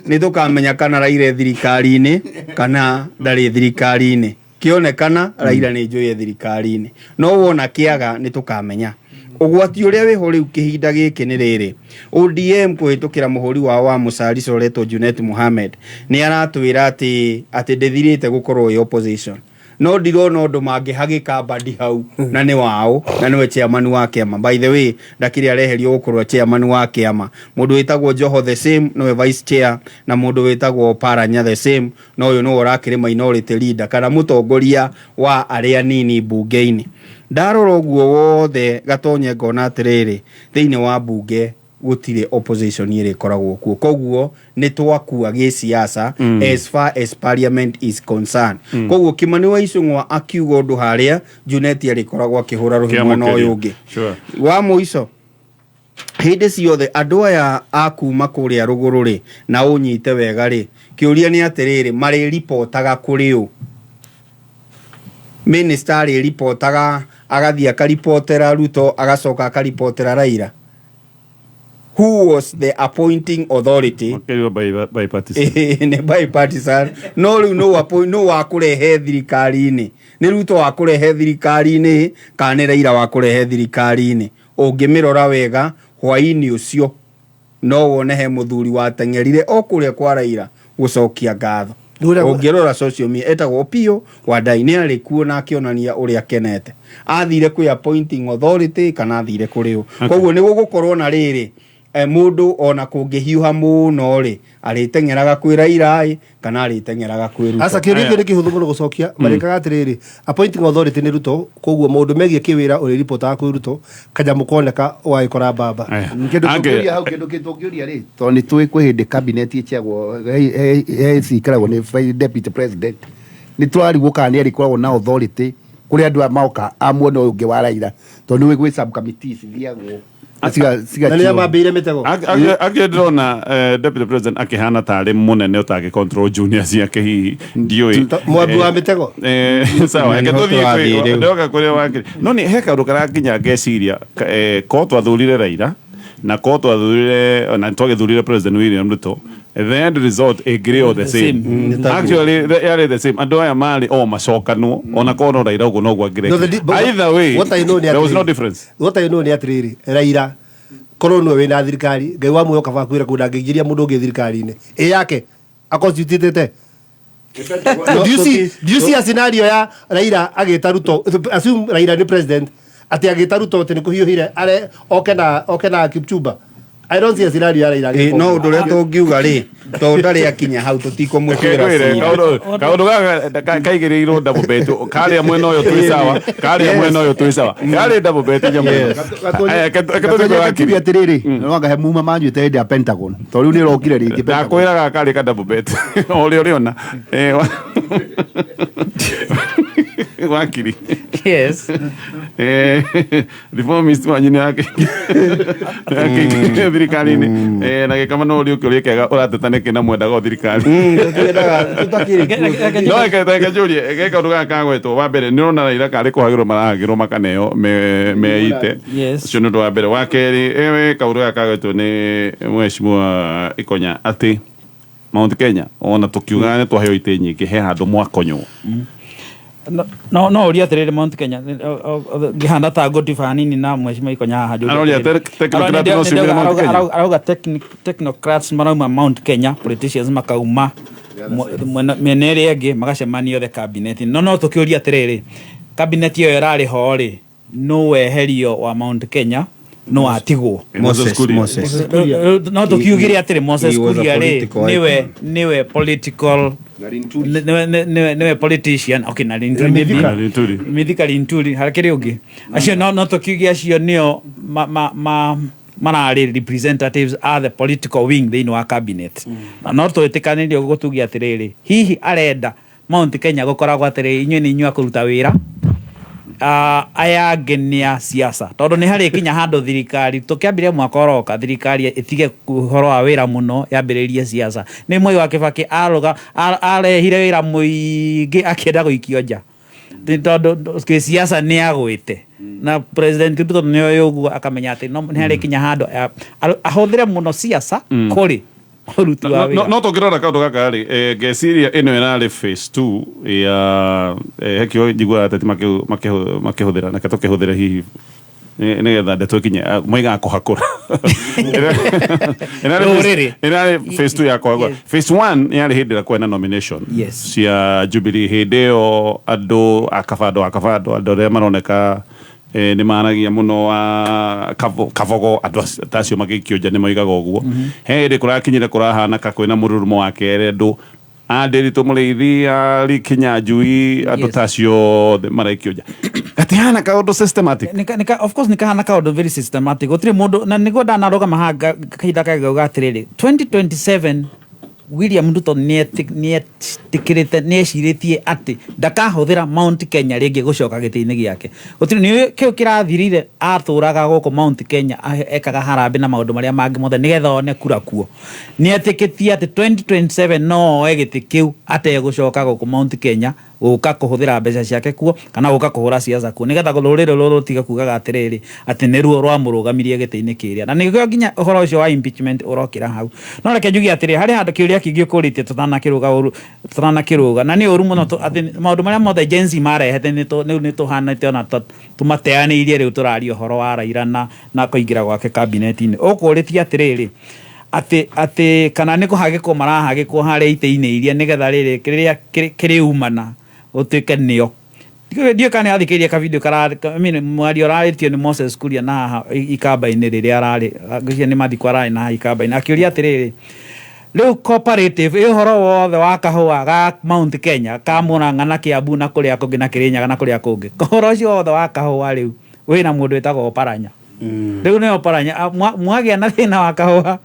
S5: nĩ tũkamenya kana Raila e thirikari-inĩ kana ndarĩ thirikari-inĩ. Kĩonekana Raila nĩ njũĩ e thirikari-inĩ, no wona kĩaga nĩ tũkamenya. Ũgwati ũrĩa wĩho rĩu kĩhinda gĩkĩ nĩ rĩrĩ, ODM kũhĩtũkĩra mũhũri wao wa mũcarica ũretwo Junet Mohamed nĩ aratwĩra atĩ ndĩthirĩte gũkorwo ĩ opposition, no ndirona ũndũ mangĩhagĩka Mbadi hau, na nĩ wao na nĩwe chairman wa kĩama. By the way, ndakĩrĩ areherio gũkorwo chairman wa kĩama. Mũndũ wĩtagwo Joho the same nĩwe vice chair, na mũndũ wĩtagwo Paranya the same, na ũyũ nĩwe ũrakĩrĩ minority leader kana mũtongoria wa arĩa anini mbunge-inĩ. Ndarora ũguo wothe gatonye ngona atĩrĩrĩ, thĩinĩ wa mbunge gũtirĩ opposition ĩrĩa ĩkoragwo kuo, koguo nĩ twakua gĩsiasa as far as parliament is concerned. Koguo Kimani wa Ichung'wa akiuga ũndũ harĩa, Junet arĩkoragwo akĩhũra rũhĩ mwena ũyũ ũngĩ. Wa mũico, hĩndĩ ciothe andũ aya a kuma kũrĩa rũgũrũ rĩ, na ũnyite wega rĩ, kĩũria nĩ atĩrĩrĩ, marĩripotaga kũrĩ ũ? Minister arĩripotaga agathiĩ akaripotera Ruto, agacoka akaripotera Raila. Who was the appointing authority?
S1: Makĩrĩo bipartisan.
S5: Nĩ bipartisan. No rĩu nũ wa kũrehe thirikari-inĩ? Nĩ Ruto wa kũrehe thirikari-inĩ kana nĩ Raila wa kũrehe thirikari-inĩ? Ũngĩmĩrora wega hwaĩ-inĩ ũcio no wone he mũthuri wateng'erire o kũrĩa kwa Raila gũcokia ngatho. Ũngĩrora social media etagwo Opiyo Wandayi, nĩ arĩ kuo na akĩonania ũrĩa akenete. Athire kwĩ appointing authority kana athire kũrĩ ũ? Koguo nĩ gũgũkorwo na rĩrĩ, mũndũ ona kũngĩhiũha mũno rĩ, arĩteng'eraga kwĩ Raila ĩ kana arĩteng'eraga kwĩ Ruto?
S4: Aca, kĩũria kĩu nĩ kĩhũthũ mũno gũcokia. Marĩkaga atĩrĩrĩ, appointing authority nĩ Ruto, koguo maũndũ megiĩ kĩwĩra ũrĩripotaga kwĩ Ruto, kanyamũ koneka ũgagĩkora mbamba.
S1: Aya.
S3: Kĩndũ
S1: Ange-
S3: tũngĩũria hau, kĩndũ tũngĩũria rĩ, tondũ nĩ tũĩ kwĩ hĩndĩ cabinet ĩchagwo, he cikaragwo nĩ deputy president, nĩ tũrarigwo kana nĩ arĩkoragwo na authority kũrĩ andũ aya maoka a mwena ũyũ ũngĩ wa Raila, tondũ nĩ ũĩ gwĩ sub committees ithiagwo
S4: Na nĩ mambĩire mĩtego.
S1: Angĩ ndĩrona deputy president akĩhana tarĩ mũnene ũtangĩ control junior ciake, hihi ndiũĩ.
S4: Mwambi wa mĩtego.
S1: Sawa, reke
S5: Nĩho
S1: tũthiĩ
S5: tũrathiĩ rĩu.
S1: ndoka kũrĩa wakiri. No nĩ he kaũndũ karakinya ngeciria, ko twathurire Raila na ko twathurire na twagĩthurire President William Ruto, the end result ĩngĩrĩ o the same. Actually, yarĩ the same. Andũ aya marĩ o macokanwo, ona korwo no Raila ũguo noguo
S4: No,
S1: angĩrekire.
S4: but
S1: Either way,
S4: what I know nĩ
S1: there was no
S4: atĩrĩrĩ,
S1: difference.
S4: What I know nĩ atĩrĩrĩ, Raila korwo nĩwe wĩna thirikari, Ngai wa muoyo kaba kwĩra kũndũ ndangĩingĩria mũndũ ũngĩ thirikari-inĩ ĩ yake aconstitutĩte. Do you see a scenario ya Raila agĩta Ruto? Assume Raila nĩ president, atĩ agĩta Ruto atĩ nĩ kũhiũhire are oke na Kipchumba. I don't see a scenario ya Raila agĩka
S5: No
S4: ũguo.
S5: ũndũ ũrĩa tũngiuga rĩ, tondũ ndarĩ akinya hau tũtikũmũtuĩra
S1: Ngwĩre,
S5: cira.
S1: kaũndũ gaka kaigĩrĩirwo double bet, karĩa mwena ũyũ twĩ sawa, karĩa mwena ũyũ twĩ sawa, yarĩ double bet nyamũ ĩno. Aya, reke tũthiĩ kwĩ wakiri.
S3: Atĩrĩrĩ, no anga he muma manyuĩte hĩndĩ ya Pentagon, tondũ rĩu nĩ ĩrokire rĩngĩ Pentagon.
S1: Ndakwĩraga karĩ ka double bet o ũrĩa ũrĩona. Wakiri.
S2: Yes.
S1: Reformist wanyu nĩ akĩingĩrio thirikari-inĩ. Na gĩkama no ũrĩa ũkĩũria kĩega, ũrateta nĩkĩ na mwendaga o thirikari?
S5: Tũtakĩrĩ kuo.
S1: No reke njũrie ge kaũndũ gaka kagwetwo wa mbere, nĩ ũrona Raila karĩ kũhagĩrwo marahagĩrwo makaneo meite. Ũcio nĩ ũndũ wa mbere. Wa kerĩ, ewe kaũndũ gaka kagwetwo nĩ mheshimiwa Ikonya atĩ Mount Kenya ona tũkiugaga nĩ twaheo itĩ nyingĩ, he handũ mwakonywo.
S2: No ũrie atĩrĩrĩ, Mount Kenya ngĩhanda ta ngũtiba hanini na mheshimiwa Ikonya haha njũrie
S1: Aroria
S2: atĩrĩrĩ.
S1: Technocrat no ciumire Mount Kenya?
S2: Arauga technocrats marauma Mount Kenya, politicians makauma mĩena ĩrĩa ĩngĩ, magacemania othe cabinet. No tũkĩũria atĩrĩrĩ, cabinet ĩyo ĩrarĩ ho rĩ, no weherio wa Mount Kenya no atigwo?
S5: Moses,
S1: Kuria.
S5: Moses.
S2: No tũkiugire atĩrĩ, Moses
S5: He was a
S2: Kuria rĩ,
S5: political
S2: nĩwe
S5: icon.
S2: nĩwe political nĩwe politician, okay, na Linturi maybe.
S1: Na Linturi.
S2: Mithika Linturi hakĩrĩ ũngĩ acio, no tũkiuge acio nĩo ma ma ma Mararĩ representatives a the political wing thĩinĩ wa cabinet. Na no twĩtĩkanĩrie ũguo tuge atĩrĩrĩ, hihi arenda Mount Kenya gũkoragwo atĩrĩrĩ, inyuĩ nĩ inyuĩ a kũruta wĩra, aya angĩ nĩ a siasa, tondũ nĩ harĩkinya handũ thirikari tũkĩambĩrĩria mwaka ũroka thirikari ĩtige ũhoro wa wĩra mũno yambĩrĩrie siasa. Nĩ Mwai wa Kĩbakĩ arũga arehire wĩra mũingĩ akĩenda gũikio nja nĩ tondũ gĩsiasa nĩ agwĩte, na President Ruto nĩ oĩ ũguo, akamenya atĩ no nĩ harĩkinya handũ ahũthĩre mũno siasa kũrĩ ũruti wa wĩra.
S1: No tũngĩrora kaũndũ gaka rĩ, ngeciria ĩno ĩrarĩ phase 2 ya hekĩo njiguaga ateti makĩhũthĩra, nake tũkĩhũthĩre hihi nĩgetha ndeto ĩkinye, moigaga kũhakũra.
S2: Rũrĩrĩ.
S1: Ĩrarĩ phase 2 ya kũhakũra. Phase 1 yarĩ hĩndĩ ĩrĩa kwarĩ na nomination cia Jubilee. Hĩndĩ ĩyo andũ a Kabando, a Kabando, andũ arĩa maroneka nĩ maragia mũno wa Kabogo, andũ ta acio magĩikio nja, nĩ moigaga ũguo. He hĩndĩ kũrakinyire kũrahana ka kwĩna mũrurumo wa kerĩ, andũ a Ndĩritũ Mũrĩithi, a Kinyanjui, andũ ta acio othe maraikio nja, gatihana kaũndũ systematic.
S2: Of course nĩ kahana kaũndũ very systematic, gũtirĩ mũndũ, na nĩguo ndanarũgama haha kahinda kangĩ ngauga atĩrĩrĩ, 2027 William Ruto nĩetĩkĩrĩte, nĩecirĩtie atĩ ndakahũthĩra Mount Kenya rĩngĩ gũcoka gĩtĩ-inĩ gĩake. Gũtirĩ nĩ kĩu kĩrathirire, atũraga gũkũ Mount Kenya ekaga harambĩ na maũndũ marĩa mangĩ mothe nĩgetha one kura kuo. Nĩetĩkĩtie atĩ 2027 no oe gĩtĩ kĩu ategũcoka gũkũ Mount Kenya gũka kũhũthĩra mbeca ciake kuo kana gũka kũhũra siasa kuo, nĩgetha rũrĩrĩ rũrũ rũtige kugaga atĩrĩrĩ atĩ nĩruo rwamũrũgamirie gĩtĩ-inĩ kĩrĩa, na nĩkĩo nginya ũhoro ũcio wa impeachment ũrokĩra hau. No reke njuge atĩrĩ, harĩ handũ kĩũria kĩngĩ ũkũrĩtie tũtanakĩrũga ũru, tũtanakĩrũga, na nĩ ũru mũno atĩ maũndũ marĩa mothe Gen Z marehete rĩu nĩ tũhanĩte ona tũmateanĩirie. Rĩu tũraria ũhoro wa Raila na kũingĩra gwake kabineti-inĩ. Ũkũrĩtie atĩrĩrĩ, atĩ kana nĩ kũhagĩkwo marahagĩkwo harĩa itĩ-inĩ iria nĩgetha rĩrĩ kĩrĩa kĩrĩumana gũtuĩke nĩo. Ndiũĩ kana nĩ athikĩrĩria kavideo kara, I mean, mwario ũrarĩtio nĩ Moses Kuria na haha ikamba-inĩ rĩrĩa ararĩ, ngwĩciria nĩ mathiko ararĩ na haha ikamba-inĩ, akĩũria atĩrĩrĩ, rĩu cooperative ĩ ũhoro wothe wa kahũa ga Mount Kenya, ka Murang'a na Kiambu na kũrĩa kũngĩ na Kĩrĩnyaga na kũrĩa kũngĩ, ũhoro ũcio wothe wa kahũa rĩu wĩna mũndũ wĩtagwo Oparanya. Rĩu nĩ Oparanya. Mwagĩa na thĩna wa kahũa,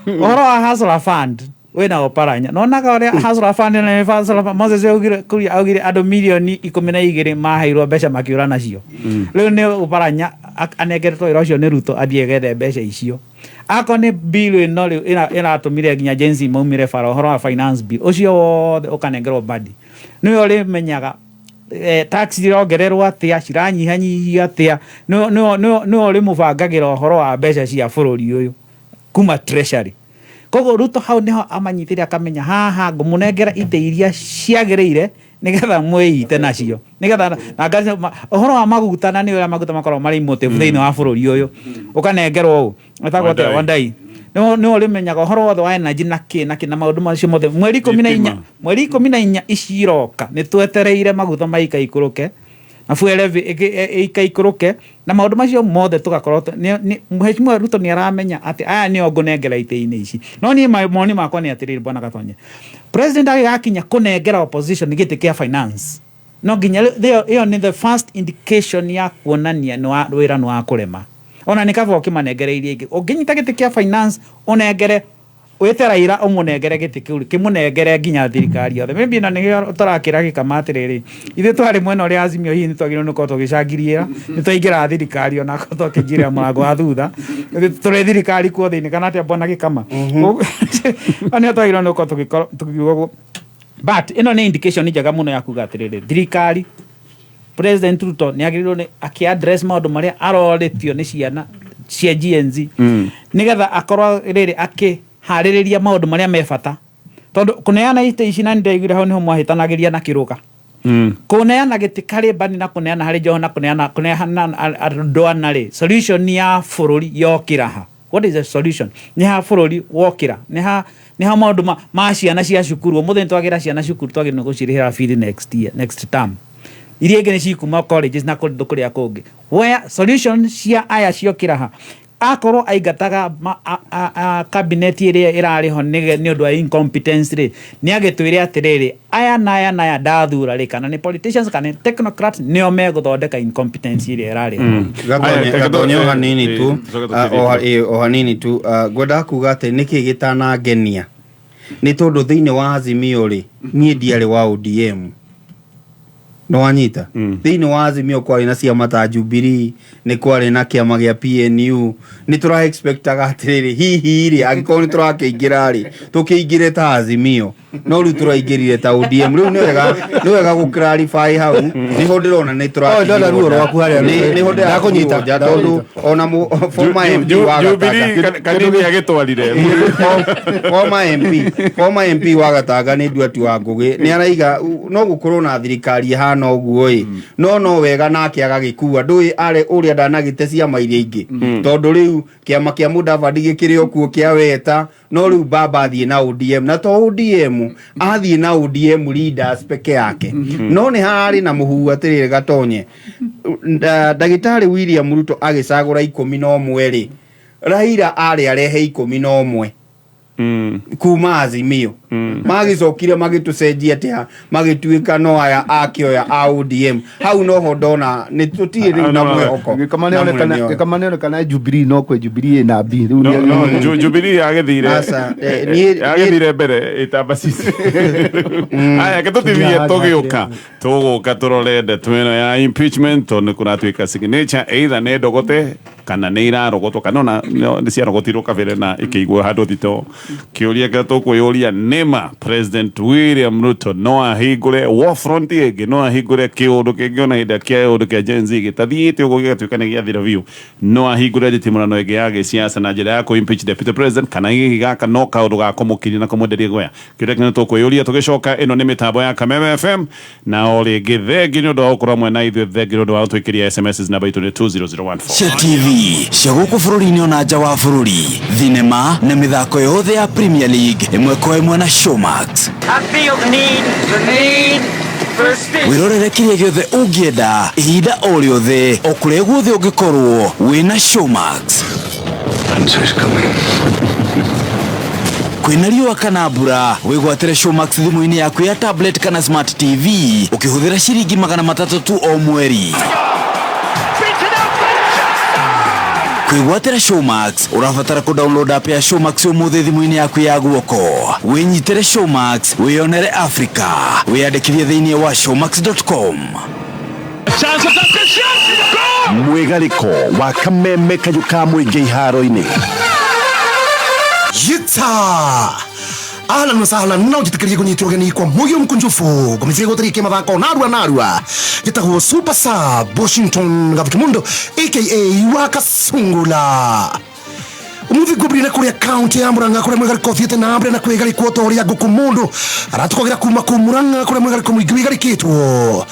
S2: ũhoro wa Hustler Fund wĩna Oparanya. Nonaga ũrĩa Hustler Fund na Hustler Fund, Moses augire, Kuria augire andũ mirioni 12 maheirwo mbeca makĩũra nacio. Rĩu nĩ Oparanya anengeretwo wĩra ũcio nĩ Ruto athiĩ agethe mbeca icio. Akorwo nĩ bill ĩno rĩu ĩratũmire nginya Gen Z maumĩre bara, ũhoro wa finance bill ũcio wothe ũkanengerwo Mbadi, nĩwe ũrĩmenyaga tax irongererwo atĩa, ciranyihanyihio atĩa, nĩwe ũrĩmũbangagĩra ũhoro wa mbeca cia bũrũri ũyũ kuma treasury. Koguo Ruto hau nĩho amanyitĩre, akamenya haha ngũmũnengera itĩ iria ciagĩrĩire nĩgetha mwĩite nacio, nĩgetha na ũhoro wa maguta, na nĩ ũrĩa maguta makoragwo marĩ emotive thĩinĩ wa bũrũri ũyũ, ũkanengerwo ũũ ĩtagwo atĩa?
S1: Wandai.
S2: Wandai nĩwe ũrĩmenyaga ũhoro wothe wa energy na kĩ na kĩ na maũndũ macio mothe. Mweri 14,
S1: Thitima.
S2: mweri 14 ici iroka, nĩ twetereire maguta maikaikũrũke na fuel levy ĩikaikũrũke na maũndũ macio mothe tũgakorwo Mheshimiwa Ruto nĩ aramenya atĩ aya nĩo ngũnengera itĩ-inĩ ici. No niĩ mawoni makwa nĩ atĩrĩrĩ, bwana Gatonye, president agĩgakinya kũnengera opposition gĩtĩ kĩa finance, no nginya ĩyo nĩ the first indication ya kuonania nĩ wa wĩra nĩ wa kũrema. Ona nĩ kaba ũkĩmanengereirie ingĩ. Ũngĩnyita gĩtĩ kĩa finance, ũnengere wĩte Raila, ũmũnengere gĩtĩ kĩu, kĩmũnengere nginya thirikari yothe. Maybe na nĩkĩo tũrakĩra gĩkama atĩrĩrĩ, ithuĩ twarĩ mwena ũrĩa Azimio, hihi nĩ twagĩrĩirwo nĩ gũkorwo tũgĩcangiriĩra nĩ twaingĩra thirikari, ona akorwo twakĩingĩrĩra mũrango wa thutha, tũrĩ thirikari kuo thĩinĩ, kana atĩa, bwana Gĩkama? Nĩo twagĩrĩirwo nĩ gũkorwo tũgĩkorwo tũkiuga ũguo, but ĩno nĩ indication njega mũno ya kuga atĩrĩrĩ, thirikari, President Ruto nĩ agĩrĩirwo nĩ akĩ-address maũndũ marĩa arorĩtio nĩ ciana cia Gen Z, nĩgetha akorwo rĩrĩ akĩharĩrĩria maũndũ marĩa me bata, tondũ kũneana itĩ ici, na nĩndaiguire hau nĩho mwahĩtanagĩria na kĩrũga, kũneana gĩtĩ karĩ Mbadi na kũneana harĩ Joho na kũneana andũ ana rĩ, solution ya bũrũri yokĩra ha? What is the solution? Nĩ ha bũrũri wokĩra? Nĩ ha maũndũ ma ciana cia cukuru? Ũmũthĩ nĩ twagĩra ciana cukuru, twagĩrĩirwo nĩ gũcirĩhĩra fees next year, next term. Iria ingĩ nĩ cikuma colleges na kũndũ kũrĩa kũngĩ. Where solution cia aya ciokĩra ha? Akorwo aingataga cabinet ĩrĩa ĩrarĩ ho nĩ ũndũ wa incompetence rĩ, nĩ agĩtwĩre atĩrĩrĩ, aya na aya na aya ndathura rĩ, kana nĩ politicians kana nĩ technocrats, nĩo megũthondeka incompetence ĩrĩa ĩrarĩ ho.
S1: Aya,
S5: Gatonye o hanini tu.
S1: Tucoke
S5: Ah,
S1: tũtithie.
S5: o hanini tu. Ngwendaga kuga atĩ nĩkĩ gĩtanangenia nĩ tondũ thĩinĩ wa Azimio rĩ, niĩ ndiarĩ wa ODM, nĩwanyita? Thĩinĩ wa Azimio kwarĩ na ciama ta Jubilee, nĩ kwarĩ na kĩama gĩa PNU. Nĩ tũra expectaga atĩrĩrĩ, hihi rĩ, angĩkorwo nĩ tũrakĩingĩra rĩ, tũkĩingĩre ta Azimio, no rĩu tũraingĩrire ta ODM. Rĩu nĩ wega gũ clarify hau nĩho ndĩrona nĩ
S4: Oh, ndona ruo rwaku harĩa.
S5: Nĩho
S4: Ndakũnyita,
S5: ndĩrakinyirwo nja tondũ ona former MP wa
S1: Jubilee
S5: Gatanga
S1: kanini agĩtwarire.
S5: Former MP wa Gatanga nĩ Nduati wa Ngũgĩ nĩ araiga no gũkorwo na thirikari ĩhana ũguo ĩ, no wega nake agagĩkua ndũĩ arĩ ũrĩa ndanagĩte ciama iria ingĩ, tondũ rĩu kĩama kĩa Mudavadi gĩkĩrĩ o kuo kĩa Weta, no rĩu baba athiĩ na ODM, na to ODM athiĩ na ODM leaders peke yake, no nĩ hararĩ na mũhuhu atĩrĩrĩ, Gatonye, ndagĩtarĩ William Ruto agĩcagũra 11 rĩ, Raila arĩ arehe 11 kuma Azimio. Magĩcokire magĩtũcenjia atĩa, magĩtuĩka no aya akĩoya a ODM. Hau noho ndona nĩ tũtirĩ rĩu na mwĩhoko na mũnene ũyũ.
S3: Gĩkama nĩonekana Jubilee no kwĩ Jubilee ĩna B rĩu.
S1: No, no, Jubilee yagĩthire
S5: Aca,
S1: yagĩthire mbere ĩtamba cici. Aya, ke tũtithie, tũgĩũka tũgũka tũrore ndeto ĩno ya impeachment, tondũ nĩ kũratuĩka signature either nĩ ndogote kana nĩ irarogotwo kana ona nĩ ciarogotirwo kabere na ĩkĩigwo handũ thito. Kĩũria kĩrĩa tũkwĩyũria nĩma President William Ruto no ahingũre war front ĩngĩ, no ahingũre kĩũndũ kĩngĩ ona hĩndĩ ĩrĩa kĩũndũ kĩa Gen Z gĩtathiĩte ũguo gĩgatuĩka nĩ gĩathira biũ? No ahingũre nditimũrano ĩngĩ ya gĩsiasa na njĩra ya kũ-impeach deputy president, kana hihi gaka no kaũndũ ga kũmũkiria na kũmwenderia guoya? Kĩũria kĩnene tũkwĩyũria tũgĩcoka. Ĩno nĩ mĩtambo ya Kameme FM, na o rĩngĩ thengi nĩ ũndũ wa gũkorwo mwena ithuĩ, thengi nĩ ũndũ wa gũtwĩkĩria SMS. Namba itũ nĩ 20014.
S6: Cia TV cia gũkũ bũrũri-inĩ ona nja wa bũrũri, thinema na mĩthako yothe ya Premier League ĩmwe kwa ĩmwe na Showmax.
S7: I feel the need for speed.
S6: Wĩrorere kĩrĩa gĩothe ũngĩenda ihinda o rĩothe o kũrĩa guothe ũngĩkorwo wĩna Showmax. Kwĩna riũa kana mbura, wĩgwatĩre Showmax thimũ-inĩ yaku ya tablet kana smart TV ũkĩhũthĩra ciringi 300 tu o mweri. Kwĩgwatĩra Showmax ũrabatara kũ download app ya Showmax ũmũthĩ thimũ-inĩ yaku ya guoko. Wĩnyitĩre Showmax, wĩyonere Africa. Wĩyandĩkithie thĩinĩ wa showmax.com.
S8: Mwĩgarĩko wa Kameme kayũ ka mũingĩ iharo-inĩ.
S9: Yita ahlan wa sahlan, no njĩtĩkĩrie kũnyitwo ũgeni kwa mũgio mkunjufu ngomithie gũtarĩkia mathako narua narua. Njĩtagwo Super Sub Washington Gathikimundo aka wa Kasungula. Umuthi ngwambĩrĩria na kũrĩa kaunti ya Murang'a, kũrĩa mwĩgarĩko ũthiĩte na mbere na kwĩgarĩkwo ta ũrĩa ngũkũ mũndũ aratukagĩra kuma kũu Murang'a, kũrĩa mwĩgarĩko mũingĩ wĩgarĩkĩtwo,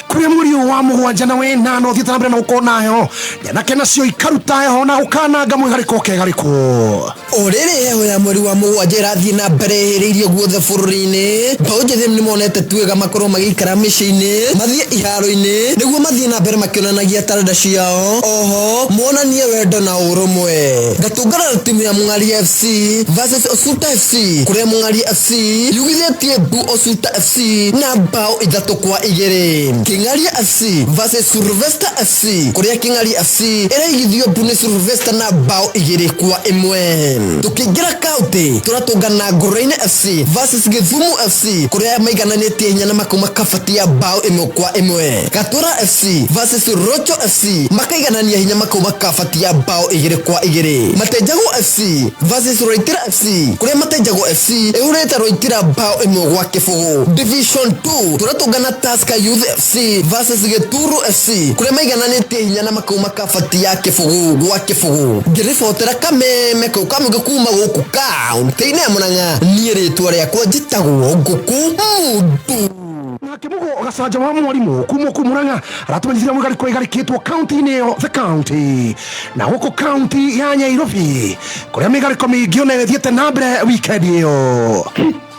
S9: kũrĩa mweri ũyũ wa mũgwanja na wenana ũthiĩte na mbere na gũkorwo na heho, nyanake nacio ikaruta heho na gũkananga mwĩgarĩko ũkegarĩkwo.
S10: O rĩrĩ heho ya mweri wa mũgwanja ĩrathiĩ na mbere ĩhĩrĩirie guothe bũrũri-inĩ, mbaũ njĩthĩ nĩ monete tuĩga makorwo magĩikara mĩciĩ-inĩ, mathiĩ iharo-inĩ nĩguo mathiĩ na mbere makĩonanagia taranda ciao, oho monanie wendo na ũrũmwe. Ngatũngana na timu ya Mũng'aria FC versus Osuta FC, kũrĩa Mũng'aria FC yugithĩtie mbu Osuta FC na bao 3-2. Kĩng'aria FC versus Sylvester FC, kũrĩa Kĩng'aria FC ĩraigithio mbu nĩ Sylvester na bao 2-1. Tukĩingĩra kaunti, tũratũngana Ngũrũe-inĩ FC versus Gĩthumo FC, kũrĩa maigananĩtie hinya na makauma kabati ya bao 1-1. Gatura FC versus Rocho FC makaiganania hinya, makauma kabati ya bao 2-2. Matenjagwo FC versus Roitira FC, kũrĩa Matenjagwo FC ĩhũrĩte Roitira bao 1-0. Division 2, tũratũngana Tusker Youth FC versus Gĩturu FC, kũrĩa maigananĩtie hinya na makauma kabati ya 0-0. Ngĩribotera Kameme kau kamũngĩ kuma gũkũ kaunti-inĩ ya Murang'a, niĩ rĩtwa rĩakwa njĩtagwo Ngũkũ Mundu.
S9: Nake mugo gacanja wa mwarimu kuma kuu Murang'a aratumenyithia mwigariko igarikitwo kaunti-inĩ ĩyo, the county, na gũkũ kaunti ya Nyairobi, kũrĩa mĩgarĩko mĩingĩ ona ĩthiĩte na mbere weekend ĩyo.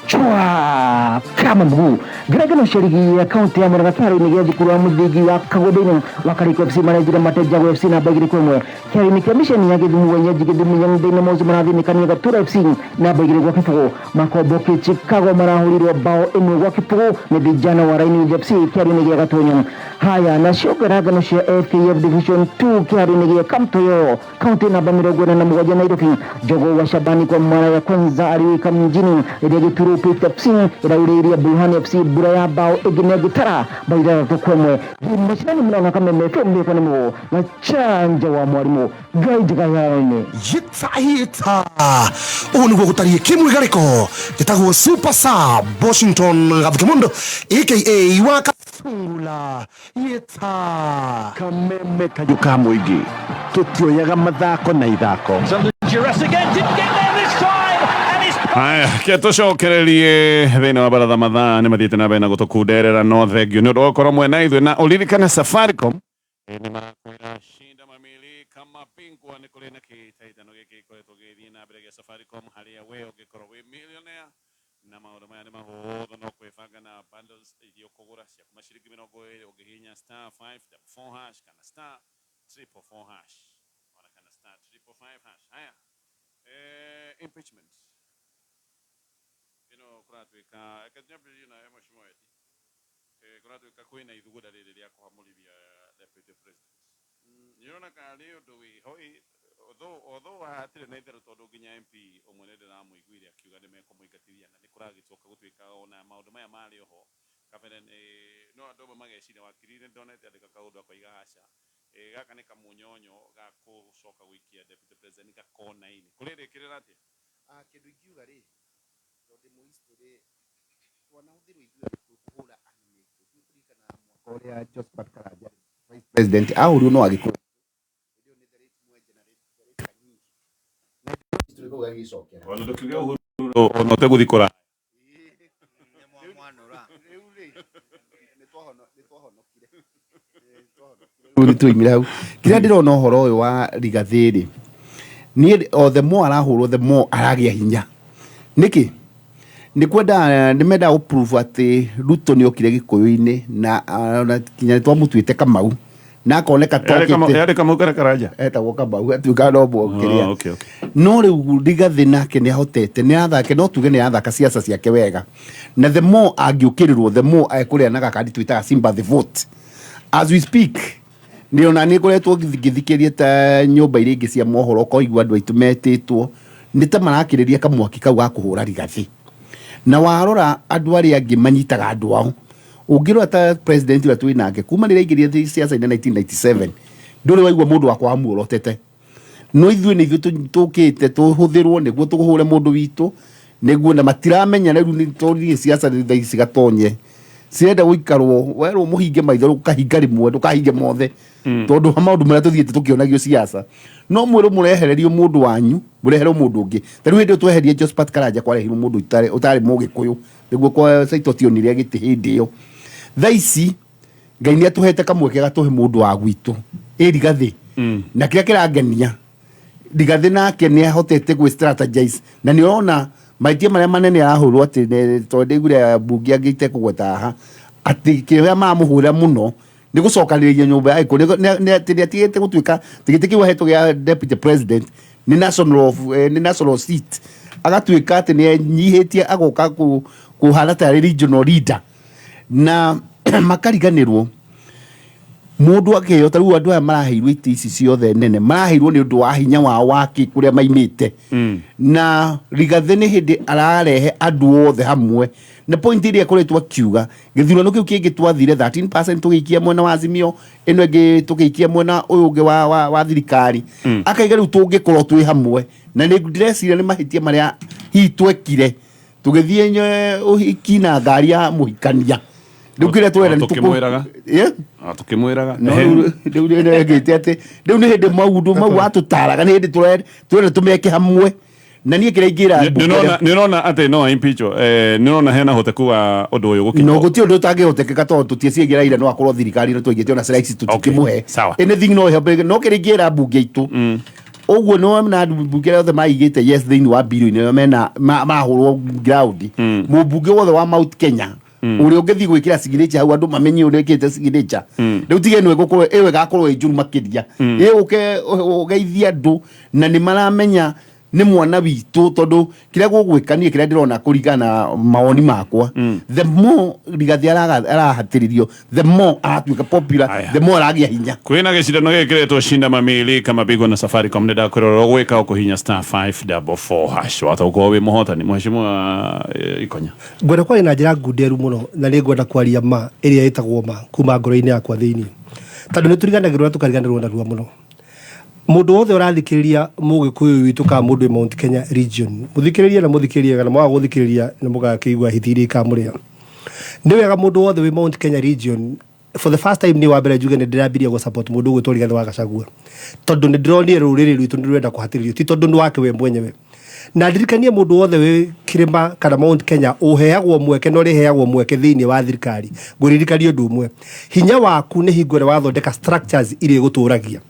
S11: Chwa kama mguu ngerengano cia rigi ya kaunti ya Murang'a kĩharo-inĩ gĩa thukuru wa mũthingi wa Kagũndũ-inĩ wa Karĩko FC marenjire mate Jago FC namba 2-1. Kĩharo-inĩ kĩa miceni ya Gĩthumo wenyeji Gĩthumo Young Dynamos marathĩnĩkania Gatura FC namba 2-0. Makomboki Chicago marahũrirwo bao 1-0 nĩ vijana wa Raini FC kĩharo-inĩ gĩa Gatonyo. Haya nacio ngerangano cia FKF Division 2 kĩharo-inĩ gĩa Kamtoyo kaunti namba 47 Nairobi. Jogoo wa Shabani kwa mara ya kwanza aliwika mjini rĩrĩa Gĩturu Pitt FC ĩraurĩirie Burhani FC mbura ya bao ĩngĩ na ĩngĩ tara bao 6-1. Mashinani mnaona Kameme FM ndĩkwa nĩ mũgũ na chanja wa mwarimũ Ngai njega yaone.
S9: Yita yita ũguo nĩguo gũtariĩ kĩmwĩgarĩko gĩtagwo Super Sub Washington Gathukimundo aka wa Kasungula yita
S8: Kameme kayũ ka mũingĩ tũtioyaga mathako na ithako.
S1: Haya, ke tũcokererie thĩinĩ wa baratha mathaa nĩ mathiĩte na mbere na gũtũkunderera no thengio nĩ ũndũ wa gũkorwo mwena ithuĩ na ũririkane Safaricom nĩ marakwĩra shinda mamili kama bingwa nĩ kũrĩ na kĩhĩtahĩtano gĩkĩ gĩkoretwo gĩgĩthiĩ na mbere gĩa Safaricom harĩa we ũngĩkorwo wĩ millionaire na maũndũ maya nĩ mahũthũ no kwĩbanga na bundles iria ũkũgũra cia kuma ciringi 20 ũngĩhihinya star 544 hash kana star 444 hash ona kana star 555 hash. Haya, impeachment ĩno kũratuĩka reke nyambĩrĩrie nawe mheshimiwa Eti. Kũratuĩka kwĩna ithugunda rĩrĩ rĩa kũhamũrithia deputy president. Nĩũrona karĩ ũndũ wĩho although hatirĩ na itherũ tondũ nginya MP ũmwe nĩ ndĩramũiguire akiuga nĩ mekũmũingatithia na nĩ kũragĩcoka gũtuĩka ona maũndũ maya marĩ oho kabere nĩ no andũ amwe mageciria wakiri nĩ ndonete andĩka kaũndũ akoiga aca gaka nĩ kamunyonyo ga gũcoka gũikia deputy president gakona-inĩ kũrĩrĩkĩrĩra atĩa?
S3: Kĩndũ ingiuga rĩ, tondũ ndĩ mũ history twanahũthĩrwo ithuĩ Agĩkũyũ kũhũra anene aitũ. Nĩ kũririkana mwaka ũrĩa Josephat Karanja vice president ahũrirwo no Agĩkũyũ. Hĩndĩ ĩyo nĩ the late Mwenje na the late Kanyingi. Na history kau gagĩcokera.
S1: Ona ndũkiuge Uhuru ona ũtegũthiĩ kũraya.
S3: Rĩu rĩ, nĩ twahonokire. Rĩu nĩ twaimire hau. Kĩrĩa ndĩrona ũhoro ũyũ wa Rigathĩ rĩ, niĩ o the more arahũrwo the more aragĩa hinya. Nĩkĩ? Nĩ kwenda nĩ mendaga gũ prove atĩ Ruto nĩ okire Gĩkũyũ-inĩ na ona kinya nĩ twamũtuĩte Kamau na akoneka tokĩte.
S1: Yarĩ Kamau kana Karanja?
S3: Etagwo Kamau atuĩkaga no kĩrĩa.
S1: Oh, okay, okay.
S3: No rĩu Rigathĩ nake nĩ ahotete nĩ arathaka no tuge nĩ arathaka siasa ciake wega na the more angĩũkĩrĩrwo the more ekũrĩa na gakandi twĩtaga sympathy vote. As we speak nĩ ona nĩ ngoretwo ngĩthikĩrĩria ta nyũmba iria ingĩ cia mohoro ũkoigua andũ aitũ metĩtwo nĩ ta marakĩrĩria kamwaki kau ga kũhũra Rigathĩ. Na warora andũ arĩa angĩ manyitaga andũ ao ũngĩrora ta president ũrĩa twĩ nake kuma rĩrĩa aingĩrire siasa-inĩ 1997 ndũrĩ waigua mũndũ wakwa amuorotete no ithuĩ nĩ ithuĩ tũkĩte tũhũthĩrwo nĩguo tũhũre mũndũ witũ nĩguo na matiramenya rĩu nĩ tondũ siasa thaa ici gatonye cirenda gũikarwo werwo mũhinge maitho ũkahinga rĩmwe ndũkahinge mothe tondũ wa maũndũ marĩa tũthiĩte tũkĩonagio siasa no mwĩrwo mũrehererio mũndũ wanyu mũreherwo mũndũ ũngĩ ta rĩu hĩndĩ ĩyo tweherie Josephat Karanja kwarehirwo mũndũ ũtarĩ mũgĩkũyũ nĩguo kwa Saitoti onire gĩtĩ hĩndĩ ĩyo. Thaa ici Ngai nĩ atũhete kamweke gatũhe mũndũ wa gwitũ ĩ Rigathĩ na kĩrĩa kĩrangenia Rigathĩ nake nĩ ahotete gwĩ strategize na nĩ ũrona mahĩtia marĩa manene arahũrwo atĩ tondũ ndaiguire mbunge angĩ itekũgweta haha atĩ kĩrĩa maramũhũrĩra mũno nĩ gũcokanĩrĩria nyũmba ya Gĩkũyũ atĩ nĩ atigĩte gũtuĩka atĩ gĩtĩ kĩu ahetwo gĩa deputy president nĩ national of, nĩ national seat agatuĩka atĩ nĩ enyihĩtie agoka kũhana tarĩ regional leader na makariganĩrwo mũndũ akĩheo ta rĩu andũ aya maraheirwo itĩ ici ciothe nene maraheirwo nĩ ũndũ wa hinya wao wa kĩ kũrĩa maimĩte na Rigathĩ nĩ hĩndĩ ararehe andũ othe hamwe na point ĩrĩa ĩkoretwo akiuga gĩthurano kĩu kĩngĩ twathire 13% tũgĩikia mwena wa Azimio ĩno ĩngĩ tũgĩikia mwena ũyũ ũngĩ wa thirikari akaiga rĩu tũngĩkorwo twĩ hamwe na nĩ ndĩreciria nĩ mahĩtia marĩa hihi twekire tũgĩthiĩ ũhiki na ngari ya mũhikania rĩu kĩrĩa twenda nĩ
S1: Tũkĩmwĩraga.
S3: Yeah.
S1: Tũkĩmwĩraga.
S3: No rĩu rĩu nĩngĩte atĩ rĩu nĩ hĩndĩ maũndũ mau watũtaraga nĩ hĩndĩ tũrenda tũmeke hamwe na niĩ kĩrĩa ingĩra
S1: Nĩ ũrona atĩ no impeach nĩ ũrona hena ũhoteku wa ũndũ ũyũ gũkinya?
S3: No gũtirĩ ũndũ ũtangĩhotekeka tondũ tũtieciria Raila no akorwo thirikari ĩno twaigĩte ona ciara ici tũtingĩmũhe
S1: Sawa.
S3: Anything no ĩhotekeke no kĩrĩa ingĩra mbunge itũ. Ũguo nĩ wona mbunge arĩa othe maigĩte yes thĩinĩ wa bill-inĩ ĩyo mena mahũrwo ground. Mũmbunge wothe wa Mount Kenya ũrĩa ũngĩthiĩ gwĩkĩra signature hau, andũ mamenye ũrĩa ĩkĩrĩte signature. Rĩu tige ĩno ĩgũkorwo ĩyo ĩgakorwo ĩ njũru makĩria, ĩũke ũgeithie andũ na nĩ maramenya nĩ mwana witũ, tondũ kĩrĩa gũgwĩka niĩ kĩrĩa ndĩrona kũringana na mawoni makwa, the more Rigathi arahatĩrĩrio, the more aratuĩka popular,
S1: Aya.
S3: the more aragĩa hinya.
S1: Kwĩna gĩcindano gĩkĩ kĩretwo Shinda Mamili kama bigwa na Safaricom. Nĩ ndakwĩrora ũgwĩka ũkũhinya *544# wata ũkorwo wĩ mũhotani, mheshimiwa Ikonya.
S4: Ngwenda kwaria na njĩra ngunderu mũno, na nĩ ngwenda kwaria ma ĩrĩa ĩtagwo ma kuma ngoro-inĩ yakwa thĩinĩ, tondũ nĩ tũriganagĩrwo na tũkariganĩrwo narua mũno. Mũndũ wothe ũrathikĩrĩria, mũgĩkũyũ witũ kana mũndũ wĩ Mount Kenya region, mũthikĩrĩrie na mũthikĩrĩrie, kana mwaga gũthikĩrĩria nĩ mũgakĩigua hiti iria ikamũrĩa. Nĩ wega mũndũ wothe wĩ Mount Kenya region, for the first time nĩ wa mbere njuge nĩ ndĩrambirie gũ support mũndũ ũgwĩtwo Rigathĩ wa Gachagua, tondũ nĩ ndĩronire rũrĩrĩ rwitũ nĩ rũrenda kũhatĩrĩrio, ti tondũ nĩ wake we mwenyewe. Na ndirikanie mũndũ wothe wĩ kĩrĩma kana Mount Kenya ũheagwo mweke na ũrĩheagwo mweke thĩinĩ wa thirikari, ngũririkanie ũndũ ũmwe: hinya waku nĩ hingo ĩrĩa wathondeka structures iria igũtũragia.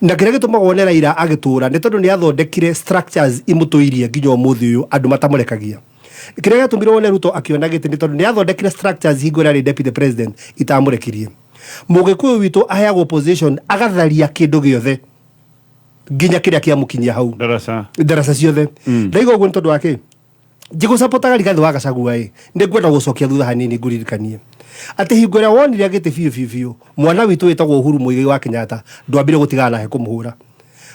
S4: Na kĩrĩa gĩtũmaga wone Raila agĩtũra nĩ tondũ nĩ athondekire structures imũtũirie nginya ũmũthĩ ũyũ, andũ matamũrekagia. Kĩrĩa gĩatũmire wone Ruto akĩona gĩtĩ nĩ tondũ nĩ athondekire structures hingo ĩrĩa arĩ deputy president itamũrekirie. Mũgĩkũyũ witũ aheagwo position, agatharia kĩndũ gĩothe nginya kĩrĩa kĩamũkinyia hau.
S1: Ndaraca.
S4: Ndaraca ciothe. Ndaiga ũguo nĩ tondũ wa kĩ njigũcapotaga Rigathĩ wa Gachagua ĩ, nĩ ngwenda gũcokia thutha hanini ngũririkanie atĩ hingo ĩrĩa wonire gĩtĩ biũ biũ biũ, mwana witũ wĩtagwo Uhuru Muigai wa Kenyatta ndwambire gũtigana nake kũmũhũra.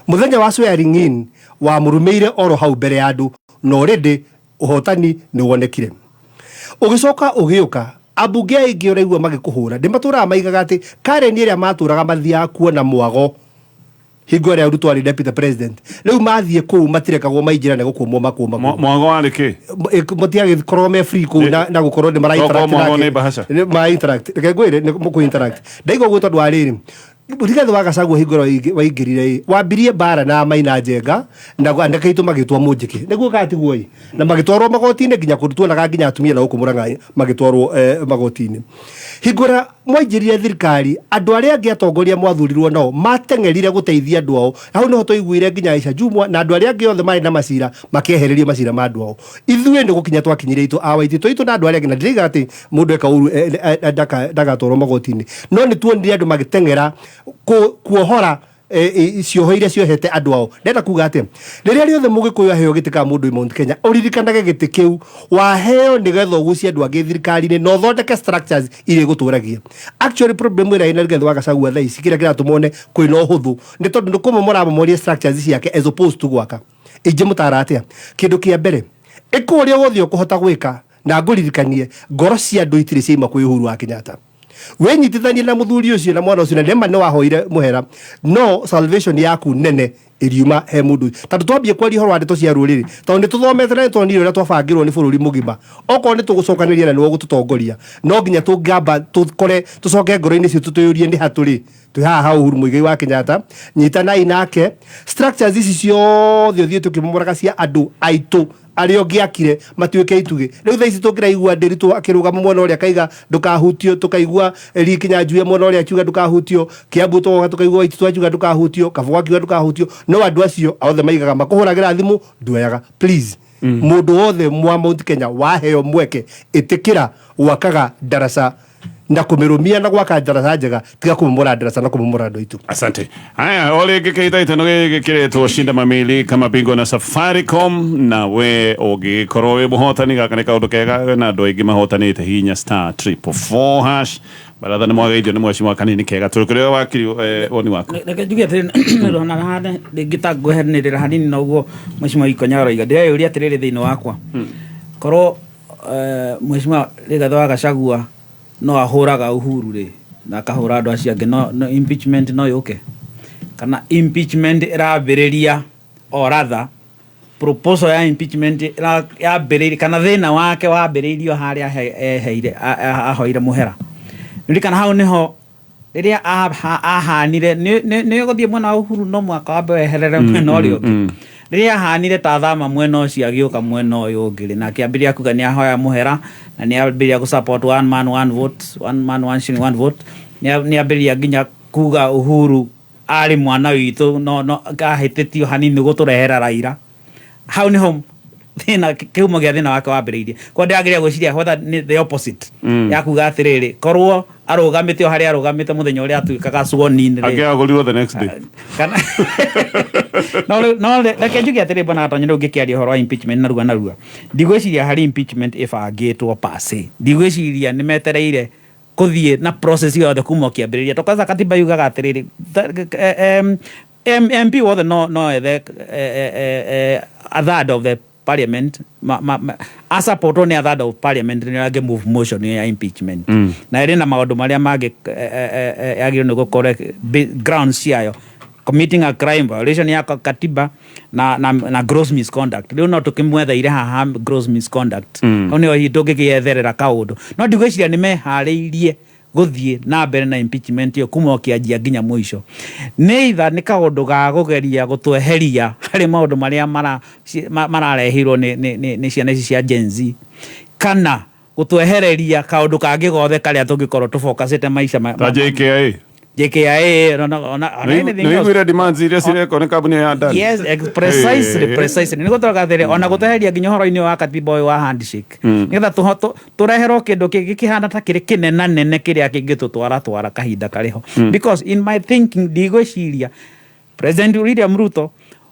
S4: Mũthenya wa swearing in wamũrũmĩire oro hau mbere ya andũ, na already ũhotani nĩ wonekire. Ũgĩcoka ũgĩũka ambunge aingĩ ũraigua magĩkũhũra, ndĩ matũraga maigaga atĩ Karen ĩrĩa matũraga mathiaga kuona mwago hingo ĩrĩa Ruto arĩ deputy president. Rĩu mathiĩ kũu matirekagwo maingĩra, nĩ gũkũmwo makũmagwo.
S1: Mwago warĩ kĩ?
S4: Matiagĩkorwo me free kũu na gũkorwo nĩ mara
S1: Tokorwo
S4: interact
S1: mwago
S4: nake.
S1: nĩ bahasha.
S4: Nĩ mara interact. Reke ngwĩre nĩ mũkũ interact. Ndaiga ũguo tondũ wa rĩrĩ, Rigathĩ wa Gachagua hingo ĩrĩa waingĩrire ĩ, wambirie mbara na Maina Njenga na anake aitũ magĩtwo Mũnjĩkĩ, nĩguo kana tiguo ĩ, na magĩtwarwo magoti-inĩ nginya kũndũ tuonaga nginya atumia na gũkũ Mũrang'a magĩtwarwo magoti-inĩ. Hingo ĩrĩa mwaingĩrire thirikari, andũ arĩa angĩ atongoria mwathurirwo nao mateng'erire gũteithia andũ ao. Hau nĩho twaiguire nginya Aisha Jumwa na andũ arĩa angĩ othe marĩ na macira makĩehererio macira ma andũ ao. Ithuĩ nĩ gũkinya twakinyire itũ a Waititũ itũ na andũ arĩa angĩ, na ndĩraiga atĩ mũndũ eka ũru ndagatwarwo magoti-inĩ, no nĩ tuonire andũ magĩteng'era kuohora cioho iria ciohete andũ ao. Ndenda kuga atĩ rĩrĩa rĩothe mũgĩkũyũ aheo gĩtĩ kana mũndũ wĩ Mount Kenya, ũririkanage gĩtĩ kĩu waheo nĩgetha ũgucie andũ angĩ thirikari-inĩ na ũthondeke structures iria igũtũragia. Actually, problem ĩrĩa ĩna Rigathĩ wa Gachagua thaa ici, kĩrĩa kĩratũma one kwĩna ũhũthũ, nĩ tondũ nĩ kũmomora momorie structures ciake as opposed to gwaka. Ingĩmũtara atĩa? Kĩndũ kĩa mbere, ĩka ũrĩa wothe ũkũhota gwĩka, na ngũririkanie ngoro cia andũ itirĩ ciaima kwĩ Uhuru wa Kenyatta. Wĩnyitithanie na mũthuri ũcio na mwana ũcio, na nĩma nĩ wahoire mũhera, no salvation yaku nene ĩriuma he mũndũ ũcio. Tondũ twambie kwaria ũhoro wa ndeto cia rũrĩrĩ, tondũ nĩ tũthomete na nĩ tuonire ũrĩa twabangĩrwo nĩ bũrũri mũgima, okorwo nĩ tũgũcokanĩria na nĩwe ũgũtũtongoria, no nginya tũngĩamba tũkore tũcoke ngoro-inĩ citũ twĩyũrie nĩ ha tũrĩ. Twĩ haha ha Uhuru Muigai wa Kenyatta, nyitanai nake. Structures ici ciothe ũthiĩte ũkĩmomoraga cia andũ aitũ arĩa ũngĩakire matuĩke itugĩ, rĩu thaa ici tũngĩraigua Ndĩritũ akĩrũgama mwena ũrĩa akaiga ndũkahutio, tũkaigua Eri Kinyanjui mwena ũrĩa akiuga ndũkahutio, Kiambu tũgoka tũkaigua Waititu akiuga ndũkahutio, Kabogo akiuga ndũkahutio, no andũ acio othe maigaga makũhũragĩra thimũ nduoyaga. Please, mũndũ wothe mwa Mount Kenya waheo mweke, ĩtĩkĩra gwakaga ndaraca na kũmĩrũmia na gwaka ndaraca njega, tiga kũmomora ndaraca na kũmomora andũ aitũ.
S1: Asante. Haya, o rĩngĩ kĩhĩtahĩtano gĩkĩ kĩretwo Shinda Mamili kama bingwa na Safaricom, na we ũngĩgĩkorwo wĩ mũhotani, gaka nĩ kaũndũ kega na andũ aingĩ mahotanĩte. Hinya *444#. Baratha nĩ mwageithio nĩ mheshimiwa kanini kega tũrĩ kũrĩ wakiri, woni waku.
S2: Reke njuge atĩrĩ, ona hane rĩngĩ ta ngweheranĩrĩra hanini na ũguo mheshimiwa Ikonya aroiga. Ndĩreyũria atĩrĩrĩ thĩinĩ wakwa, korwo mheshimiwa Rigathĩ wa Gachagua no ahũraga Uhuru rĩ, na akahũra andũ acio angĩ, no impeachment no yũke, kana impeachment ĩrambĩrĩria, or rather proposal ya impeachment yambĩrĩirie, kana thĩna wake wambĩrĩirio harĩa eheire ahoire mũhera. Ririkana hau nĩho rĩrĩa ahanire nĩ ũgũthiĩ mwena wa Uhuru, no mwaka wambe weherere mwena ũrĩa ũngĩ. Rĩrĩa ahanire ta thama mwena ũcio agĩũka mwena ũyũ ũngĩ rĩ, na akĩambĩrĩria kuga nĩ ahoya mũhera na nĩ ambĩrĩria gũ support one man one vote, one man one shilling one vote, nĩ ambĩrĩria nginya kuga Uhuru. Arĩ mwana witũ, no ahĩtĩtio hanini gũtũrehera Raila. Hau niho thĩna, kĩhumo gĩa thĩna wake wambĩrĩirie. Kwa ndĩrageria gwĩciria whether nĩ the opposite ya kuga atĩrĩrĩ, korwo arũgamĩte o harĩa arũgamĩte mũthenya ũrĩa atuĩkaga sworn in rĩ,
S1: Angĩagũrirwo the next day.
S2: Kana no no reke njuge atĩrĩ, bwana Gatonya, rĩu ngĩkĩaria ũhoro wa impeachment narua narua, ndigwĩciria harĩ impeachment ĩbangĩtwo per se. Ndigwĩciria nĩ metereire kũthiĩ na process yothe kuma ũkĩambĩrĩria, to kwanza katiba yugaga atĩrĩrĩ, MP wothe no ethe a third of the parliament asupportwo nĩ a third of parliament nĩ angĩ move motion ya impeachment. Na ĩrĩ na maũndũ marĩa mangĩ yagĩrĩirwo nĩ gũkorwo grounds ciayo: committing a crime, violation ya katiba na gross misconduct. Rĩu no tũkĩmwetheire haha gross misconduct. Hau nĩho hihi tũngĩgĩetherera kaũndũ, no ndigwĩciria nĩ meharĩirie gũthiĩ na mbere na impeachment ĩyo kuma ũkĩanjia nginya mũico. Nĩ either nĩ kaũndũ ga kũgeria gũtweheria harĩ maũndũ marĩa mararehirwo nĩ ciana ici cia Gen Z, kana gũtwehereria kaũndũ kangĩ gothe karĩa tũngĩkorwo tũfocusĩte maica
S1: Ta JKIA.
S2: JKIA ona anything else.
S1: Nĩiguire demands iria cirekwo nĩ kambuni ya Adani?
S2: Yes, precisely. Precisely, nĩguo tũrauga atĩrĩ, ona gũtweheria nginya ũhoro-inĩ wa katiba ũyũ wa handshake, nĩgetha tũreherwo kĩndũ kĩngĩ kĩhana ta kĩrĩ kĩnenanene kĩrĩa kĩngĩtũtwara twara kahinda karĩho. Because in my thinking, ndigwĩciria President William Ruto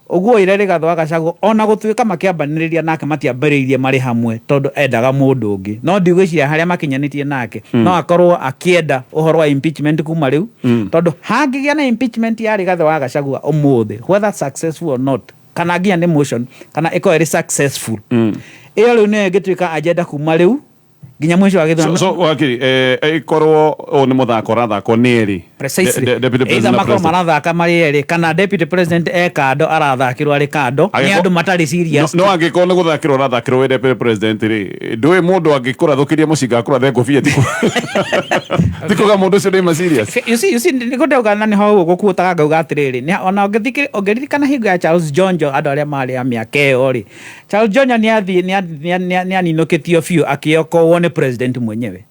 S2: ũguo ire Rigathĩ wa Gachagua, ona gũtuĩka makĩambanĩrĩria nake matiambĩrĩirie marĩ hamwe tondũ endaga mũndũ ũngĩ, no ndigwĩciria harĩa makinyanĩtie nake no akorwo akĩenda ũhoro wa impeachment kuma rĩu, tondũ hangĩgĩa na impeachment ya Rigathĩ wa Gachagua ũmũthĩ, whether successful or not, kana nginya nĩ motion kana ĩkorwo ĩrĩ successful, ĩyo rĩu nĩyo ĩngĩtuĩka agenda kuma rĩu nginya mũico wa gĩthurano.
S1: So wakiri, ĩkorwo ũyũ nĩ mũthako ũrathakwo nĩ erĩ.
S2: Precisely.
S1: Deputy
S2: Either
S1: President na
S2: makorwo
S1: President.
S2: marathaka marĩ erĩ, kana deputy president e kando, arathakĩrwo arĩ kando nĩ andũ matarĩ serious.
S1: No angĩkorwo nĩ gũthakĩrwo ũrathakĩrwo wĩ deputy president rĩ, ndũĩ mũndũ angĩkũrathũkĩria mũcinga akũrathe ngũbia, tikuga mũndũ ũcio ndĩma serious.
S2: You see, nĩguo ndauga na nĩho ũguo gũkuũtaga ngauga atĩrĩrĩ, ona ũngĩririkana hingo ya Charles Jonjo, andũ arĩa marĩ a mĩaka ĩyo rĩ, Charles Jonjo nĩ athiĩ nĩ aninũkĩtio biũ akĩokowo nĩ president mwenyewe.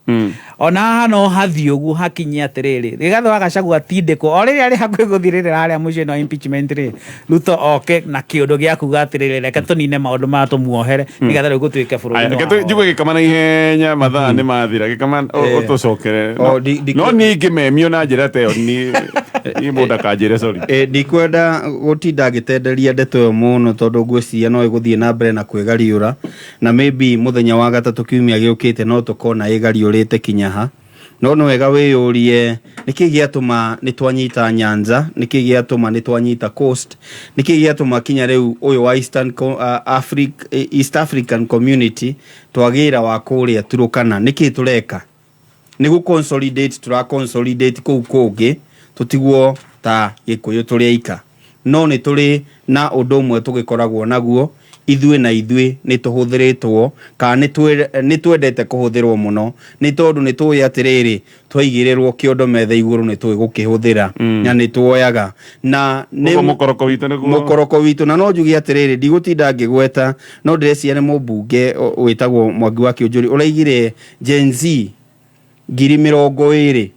S2: Ona haha no hathiĩ ũguo hakinye atĩrĩrĩ, Rigathĩ wa Gachagua atindĩkwo o rĩrĩa arĩ hakuhĩ gũthirĩrĩra harĩa mũciĩ wa impeachment rĩ, Ruto oke na kĩũndũ gĩa kuga atĩrĩrĩ, reke tũnine maũndũ maya, tũmuohere, nĩgetha rĩu gũtuĩke bũrũri
S1: Aya,
S2: nĩ
S1: reke
S2: wa
S1: njigue gĩkama na ihenya, mathaa nĩ mathira. Gĩkama, ũtũcokere.
S5: O,
S1: No niĩ ingĩmemio na njĩra ta ĩyo, niĩ mũndũ akanjĩre sorry.
S5: Ndikwenda gũtinda ngĩtenderia ndeto ĩyo mũno, tondũ ngwĩciria no ĩgũthiĩ na mbere na kwĩgariũra, na maybe mũthenya wa gatatũ kiumia gĩũkĩte no tũkona ĩgariũrĩte kinya ha. No nĩ wega wĩyũrie nĩkĩ gĩatũma nĩ twanyita Nyanza, nĩkĩ gĩatũma nĩ twanyita Coast, nĩkĩ gĩatũma kinya rĩu ũyũ wa Eastern, East African Community twagĩra wa kũrĩa Turukana. Nĩkĩ tũreka? Nĩ gũ consolidate, tũra consolidate kũu kũngĩ tũtigwo ta Gĩkũyũ tũrĩ aika. No nĩ tũrĩ na ũndũ ũmwe tũgĩkoragwo naguo ithuĩ na ithuĩ, nĩ tũhũthĩrĩtwo kana nĩ twendete kũhũthĩrwo mũno, nĩ tondũ nĩ tũĩ atĩrĩrĩ, twaigĩrĩrwo kĩondo metha igũrũ nĩ tũĩ gũkĩhũthĩra na nĩ tuoyaga na nĩ
S1: Ũguo mũkoroko witũ nĩguo
S5: mũkoroko witũ. Na no njuge atĩrĩrĩ, ndigũtinda ngĩgweta, no ndĩreciria nĩ mũmbunge wĩtagwo Mwangi wa Kĩũnjũri ũraigire Gen Z 20,000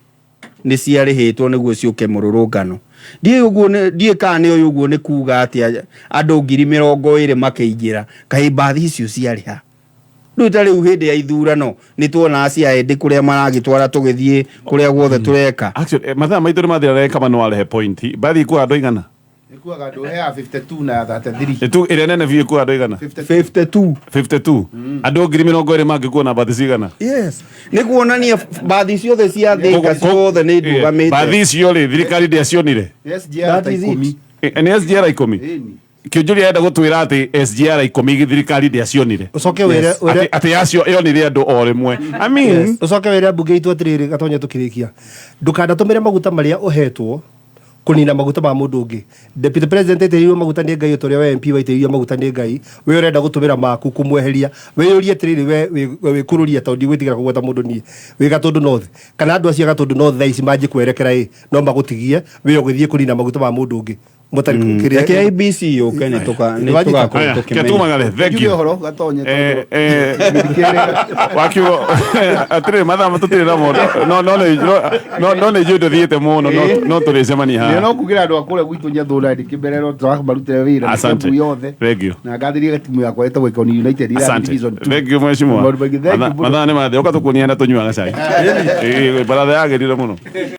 S5: nĩ ciarĩhĩtwo nĩguo ciũke mũrũrũngano. Ndiũĩ ũguo ndiũĩ kana nĩ ũyũ ũguo nĩ kuga atĩa, andũ 20,000 makĩingĩra, kaĩ mbathi icio ciarĩha? Rĩu ta rĩu hĩndĩ ya ithurano nĩ tuonaga cia ĩndĩ kũrĩa maragĩtwara tũgĩthiĩ kũrĩa guothe tũreka.
S1: Actually, mathaa maitũ nĩ mathira. Kama no arehe point, mbathi ikuaga andũ aigana?
S3: Ĩkuaga andũ he ya 52 na ya 33.
S1: Ĩrĩa nene biũ ĩkuaga andũ aigana?
S5: 52.
S1: 52. Andũ 20,000 mangĩkuo na mbathi cigana?
S5: Yes, nĩ kuonania mbathi ciothe cia Thĩka ciothe nĩ ndũgamĩte.
S1: Mbathi icio rĩ, thirikari ndĩacionire?
S3: SGR ta
S5: That is it.
S3: 10.
S1: Nĩ SGR 10. Kĩũnjũria enda gũtwĩra atĩ SGR 10 thirikari ndĩacionire?
S4: Ũcoke wĩre wĩre
S1: Atĩ yacio yonire andũ o rĩmwe, I mean.
S4: Ũcoke wĩre ambunge itũ atĩrĩrĩ, Gatonya, tũkĩrĩkia, ndũkanatũmĩre maguta marĩa ũhetwo kũnina maguta ma mũndũ ũngĩ. Deputy president aitĩrĩirio maguta nĩ Ngai, ũtorĩa we MP waitĩrĩirio maguta nĩ Ngai. We ũrenda gũtũmĩra maku kũmweheria. Wĩyũrie atĩrĩrĩ, we wĩkũrũria, tondũ ndigwĩtigĩra kũgweta mũndũ niĩ wĩ Gatũndũ North, kana andũ acio a Gatũndũ North thaa ici manjĩ kwerekera ĩ no magũtigie we ũgĩthiĩ kũnina maguta ma mũndũ ũngĩ. Mũtarĩ
S5: Reke IBC yũke nĩ
S4: Nĩwanyita?
S5: tũgakorwo
S1: Aya,
S5: tũkĩmenya.
S1: ketumagare thank
S3: Njuge
S1: you.
S3: ũhoro gatonye
S1: Wakiugo atirĩ mathaa tũtirĩ namo, no nĩ njũĩ ndũthiĩte mũno, no tũrĩcemania haha.
S3: No kugĩra andũ a kũrĩa gwitũ Nyathũra ndĩkĩmbererwo tũramarutĩra wĩra na
S1: Asante.
S3: kembu yothe
S1: Thank you.
S3: na ngathĩrie timu yakwa ĩtagwo Ikoni United ĩrathiĩ
S1: Asante.
S3: Division 2.
S1: Thank you mheshimiwa.
S3: Maũndũ maingĩ. Thank you mũno.
S1: Mathaa nĩ mathiĩ, ũka tũkuonia na tũnyuaga cai. Ĩĩ, baratha yagĩrire mũno.